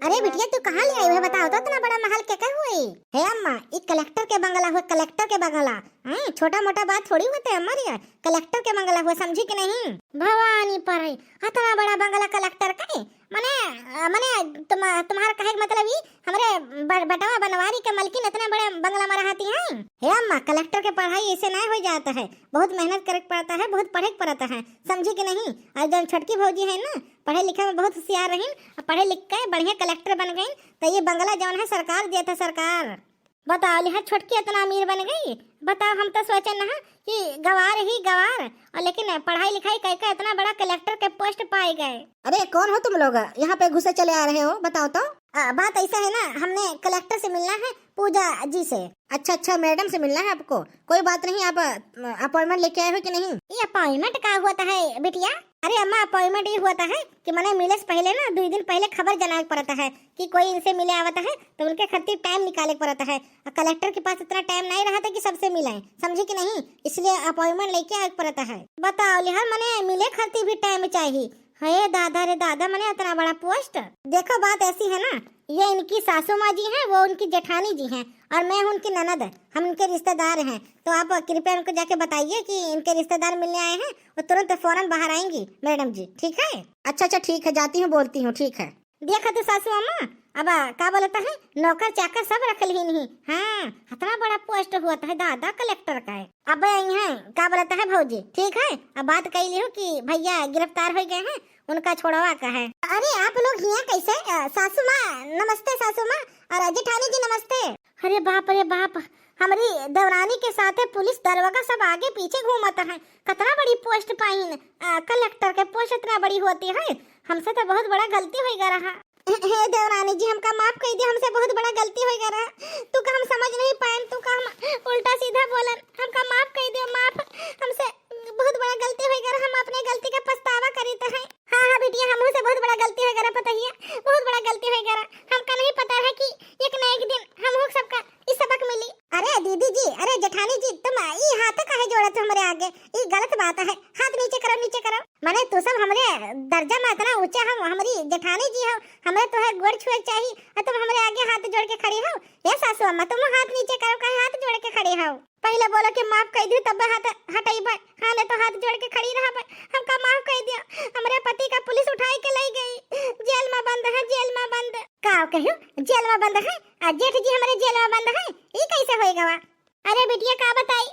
अरे बिटिया, तू कहाँ ले आई है, बताओ तो, इतना बड़ा महल के कहे हुए? हे अम्मा, ई कलेक्टर के बंगला हुए, कलेक्टर के बंगला। हैं, छोटा मोटा बात थोड़ी होते है हमारे यहाँ, कलेक्टर के बंगला हुए, समझी कि नहीं? भवानी पर है, इतना बड़ा बंगला कलेक्टर का है? मने, अ, मने तुम, तुम्हारा कहे के मतलब ई, हमरे ब-, बटवा बनवारी के मलकिन इतना बड़े बंगला में रहती हैं? हे अम्मा, कलेक्टर के पढ़ाई ऐसे नहीं हो जाता है, बहुत मेहनत करे के पड़ता है, बहुत पढ़े के पड़ता है, समझी कि नहीं? और जौन छोटकी भौजी है ना, पढ़े लिखे में बहुत होशियार रहीन, और पढ़े लिख के बढ़िया कलेक्टर बन गईन, तो ये बंगला जौन है सरकार देत है, सरकार। बताओ लिहा, छोटकी इतना अमीर बन गई। बताओ, हम तो सोचे ना कि गवार ही गवार, और लेकिन पढ़ाई लिखाई कई के इतना बड़ा कलेक्टर के पोस्ट पाए गए। अरे कौन हो तुम लोग, यहाँ पे घुसे चले आ रहे हो, बताओ तो। आ, बात ऐसा है ना, हमने कलेक्टर से मिलना है, पूजा जी से। अच्छा अच्छा, मैडम से मिलना है आपको, कोई बात नहीं। आप अपॉइंटमेंट लेके आए हो कि नहीं? ये अपॉइंटमेंट का होता है बिटिया? अरे अम्मा, अपॉइंटमेंट ये होता है कि मने मिले से पहले ना, दो दिन पहले खबर जनाए के पड़ता है कि कोई इनसे मिले आवत है, तो उनके खातिर टाइम निकाले के पड़ता है। और कलेक्टर के पास इतना टाइम नहीं रहता कि सबसे मिले, समझे कि नहीं? इसलिए अपॉइंटमेंट लेके आए के पड़ता है। बताओ लिहा, मने मिले खातिर भी टाइम चाहिए। हे दादा रे दादा, मने इतना बड़ा पोस्ट। देखो, बात ऐसी है ना, ये इनकी सासू माँ जी हैं, वो उनकी जेठानी जी हैं, और मैं हूँ उनकी ननद, हम उनके रिश्तेदार हैं। तो आप कृपया उनको जाके बताइए कि इनके रिश्तेदार मिलने आए हैं, वो तुरंत फौरन बाहर आएंगी मैडम जी, ठीक है? अच्छा अच्छा, ठीक है, जाती हूँ, बोलती हूँ, ठीक है। देखा तू सासू अम्मा, अब का बोलता है, नौकर चाकर सब रख ली नहीं। हाँ, इतना बड़ा पोस्ट हुआ है दादा कलेक्टर का है। अब यहाँ का बोलता है भौजी, ठीक है, अब बात कही लियो कि भैया गिरफ्तार हो गए हैं, उनका छोड़वा का है। अरे आप लोग हियाँ कैसे? अ, सासू माँ नमस्ते, सासू माँ, और जेठानी जी नमस्ते। अरे बाप रे बाप, हमरी देवरानी के साथे पुलिस दरोगा सब आगे पीछे घूमत हैं। कितना बड़ी पोस्ट पाइन, अ, कलेक्टर के पोस्ट इतना बड़ी होती है। हमसे तो बहुत बड़ा गलती होई गा रहा। हे देवरानी जी, हमका माफ कई दियो, हमसे बहुत बड़ा गलती होई गा रहा। तू का हम समझ नहीं पाएन, तू का हम उल्टा सीधा बोलन, हमका माफ कई दियो, माफ। हमसे बहुत बड़ा गलती होई गा रहा, हम अपने गलती का पछतावा करीत हैं। हाँ हाँ बिटिया, हमहू से बहुत बड़ा गलती होई गा रहा, पतहिया, बहुत बड़ा गलती होई गा रहा। हमका नहीं पता रहा कि एक ना एक दिन हमहू सबका ई सबक मिली। अरे दीदी जी, अरे जेठानी जी, तुम ई हाथ काहे जोड़त हो हमरे आगे? ई गलत बात है, हाथ नीचे करो, नीचे करो। माने तू सब हमरे दर्जा में इतना ऊंचा, हम, हमरी जेठानी जी हो, हमरे तोहे गोड़ छुए के चाही, और तुम हमरे आगे हाथ जोड़ के खड़ी हो। ए सासू अम्मा, तुम हाथ नीचे करो, काहे हाथ जोड़ के खड़ी हो? पहले बोलो कि माफ कई दी, तब हाथ हटइबे, हाँ, नहीं तो हाथ जोड़ के खड़ी रहबे। हमका माफ कई दियो, हमरे पति का पुलिस उठाई के लई गई, जेल में बंद है, जेल में बंद। का कहियो, जेल में बंद है? आ जेठ जी हमरे जेल में बंद है, ई कैसे होई गवा? अरे बिटिया का बताई,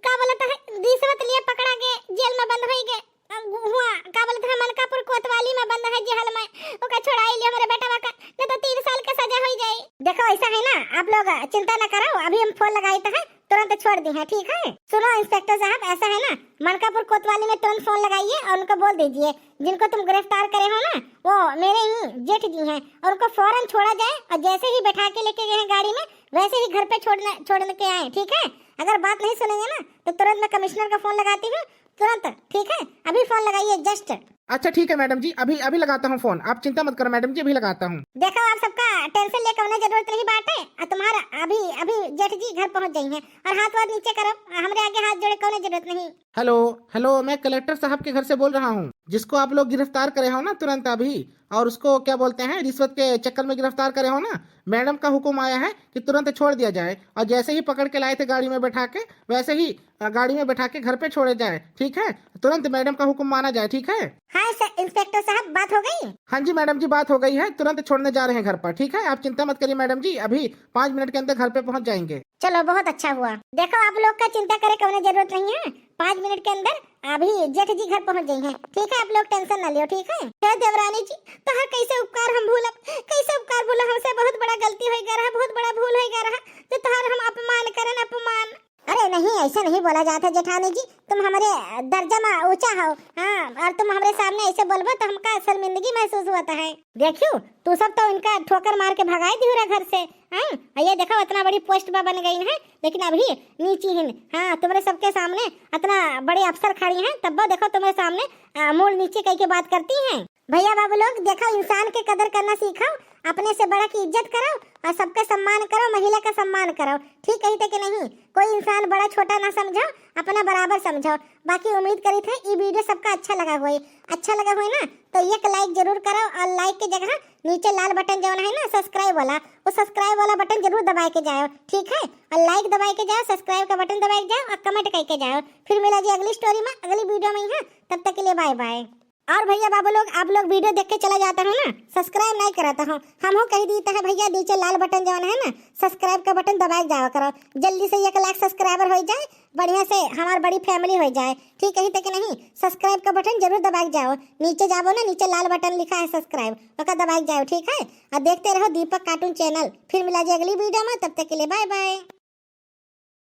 का बोलत है, रिश्वत लिए पकड़ा गए, जेल में बंद होई गए। हुआ का बोलत है, मनकापुर कोतवाली में बंद है जेल में, ओका छोड़ाई लियो हमरे बेटवा का, न तो तीन साल का सजा होई जाई। देखो ऐसा है ना, आप लोग चिंता न करो, अभी हम फोन लगाइत है, तुरंत छोड़ दी है, ठीक है? सुनो इंस्पेक्टर साहब, ऐसा है ना, मनकापुर कोतवाली में तुरंत फोन लगाइए और उनको बोल दीजिए, जिनको तुम गिरफ्तार करे हो ना, वो मेरे ही जेठ जी हैं, और उनको फौरन छोड़ा जाए, और जैसे ही बैठा के लेके गए हैं गाड़ी में, वैसे ही घर पे छोड़ने, छोड़ने के आए, ठीक है? अगर बात नहीं सुनेंगे ना, तो तुरंत मैं कमिश्नर का फोन लगाती हूँ, तुरंत, ठीक है? अभी फोन लगाइए, just। अच्छा ठीक है मैडम जी, अभी, अभी लगाता हूँ फोन, आप चिंता मत करो मैडम जी, अभी लगाता हूँ। देखो, आप सबका टेंशन ले कौनो जरूरत नहीं बाटे, आ तुम्हारा अभी, अभी जेठ जी घर पहुँच जाई हैं। और हाथ वाथ नीचे करो, हमरे आगे हाथ जोड़े कौनो जरूरत नहीं। हेलो, हेलो, मैं कलेक्टर साहब के घर से बोल रहा हूँ। जिसको आप लोग गिरफ्तार करे हो ना तुरंत अभी, और उसको क्या बोलते हैं, रिश्वत के चक्कर में गिरफ्तार करे हो ना, मैडम का हुक्म आया है कि तुरंत छोड़ दिया जाए। और जैसे ही पकड़ के लाए थे गाड़ी में बैठा के, वैसे ही, अ, गाड़ी में बैठा के घर पे छोड़े जाए, ठीक है? तुरंत मैडम का हुक्म माना जाए, ठीक है? हाँ सर, इंस्पेक्टर साहब, बात हो गई? हाँ जी मैडम जी, बात हो गई है, तुरंत छोड़ने जा रहे हैं घर पर, ठीक है? आप चिंता मत करिए मैडम जी, अभी पाँच मिनट के अंदर घर पे पहुंच जाएंगे। चलो, बहुत अच्छा हुआ। देखो, आप लोग का चिंता करे कौनो जरूरत नहीं है, पाँच मिनट के अंदर अभी जेठ जी घर पहुंच जाई हैं, ठीक है? आप लोग टेंशन ना लियो, ठीक है? हे देवरानी जी, तोहार कैसे उपकार हम भूलब, कैसे उपकार भूलब? हमसे बहुत बड़ा गलती हो गया रहा, बहुत बड़ा भूल हो गया रहा, जो तोहार हम अपमान करन, अपमान। अरे नहीं, ऐसे नहीं बोला जाता जेठानी जी, तुम हमरे दर्जा में ऊंचा हो, हाँ, और तुम हमरे सामने ऐसे बोलबो तो हमका शर्मिंदगी महसूस होता है। देखियो, तू सब तो इनका ठोकर मार के भगाई दिहु रहा घर से, हाँ? और ये देखो, इतना बड़ी पोस्ट पर बन गई हैं, लेकिन अभी नीची हिन। हाँ, तुम्हारे सबके सामने इतना बड़े अफसर खड़ी हैं, तब वो देखो तुम्हारे सामने, आ, मूड़ नीचे कह के बात करती हैं। भैया बाबू लोग, देखो, इंसान के कदर करना सीखो, अपने से बड़ा की इज्जत करो और सबका सम्मान करो, महिला का सम्मान करो, ठीक कही थे कि नहीं? कोई इंसान बड़ा छोटा ना समझो, अपना बराबर समझो। बाकी उम्मीद करी थे ई वीडियो सबका अच्छा लगा होए। अच्छा लगा होए ना, तो एक लाइक जरूर करो और लाइक के जगह नीचे लाल बटन जौन है ना, सब्सक्राइब वाला, वो सब्सक्राइब वाला बटन जरूर दबाए के जाओ, ठीक है? और लाइक दबाए के जाओ, सब्सक्राइब का बटन दबाए के जाओ और कमेंट करके जाओ। फिर मिला जी अगली स्टोरी में, अगली वीडियो में, हाँ? तब तक के लिए बाय बाय। और भैया बाबू लोग, आप लोग वीडियो देख के चला जाता हो ना, सब्सक्राइब नहीं कराता हो, हम हो कह देता है भैया, नीचे लाल बटन जौन है ना, सब्सक्राइब का बटन दबाए के जावा करो, जल्दी से एक लाख सब्सक्राइबर हो जाए, बढ़िया से हमार बड़ी फैमिली हो जाए, ठीक कही थे कि नहीं? सब्सक्राइब का बटन जरूर दबाए के जाओ, नीचे जाबो ना, नीचे लाल बटन लिखा है सब्सक्राइब, ओका दबाए के जाओ, ठीक है? और देखते रहो दीपक कार्टून चैनल। फिर मिला जी अगली वीडियो में, तब तक के लिए बाय बाय।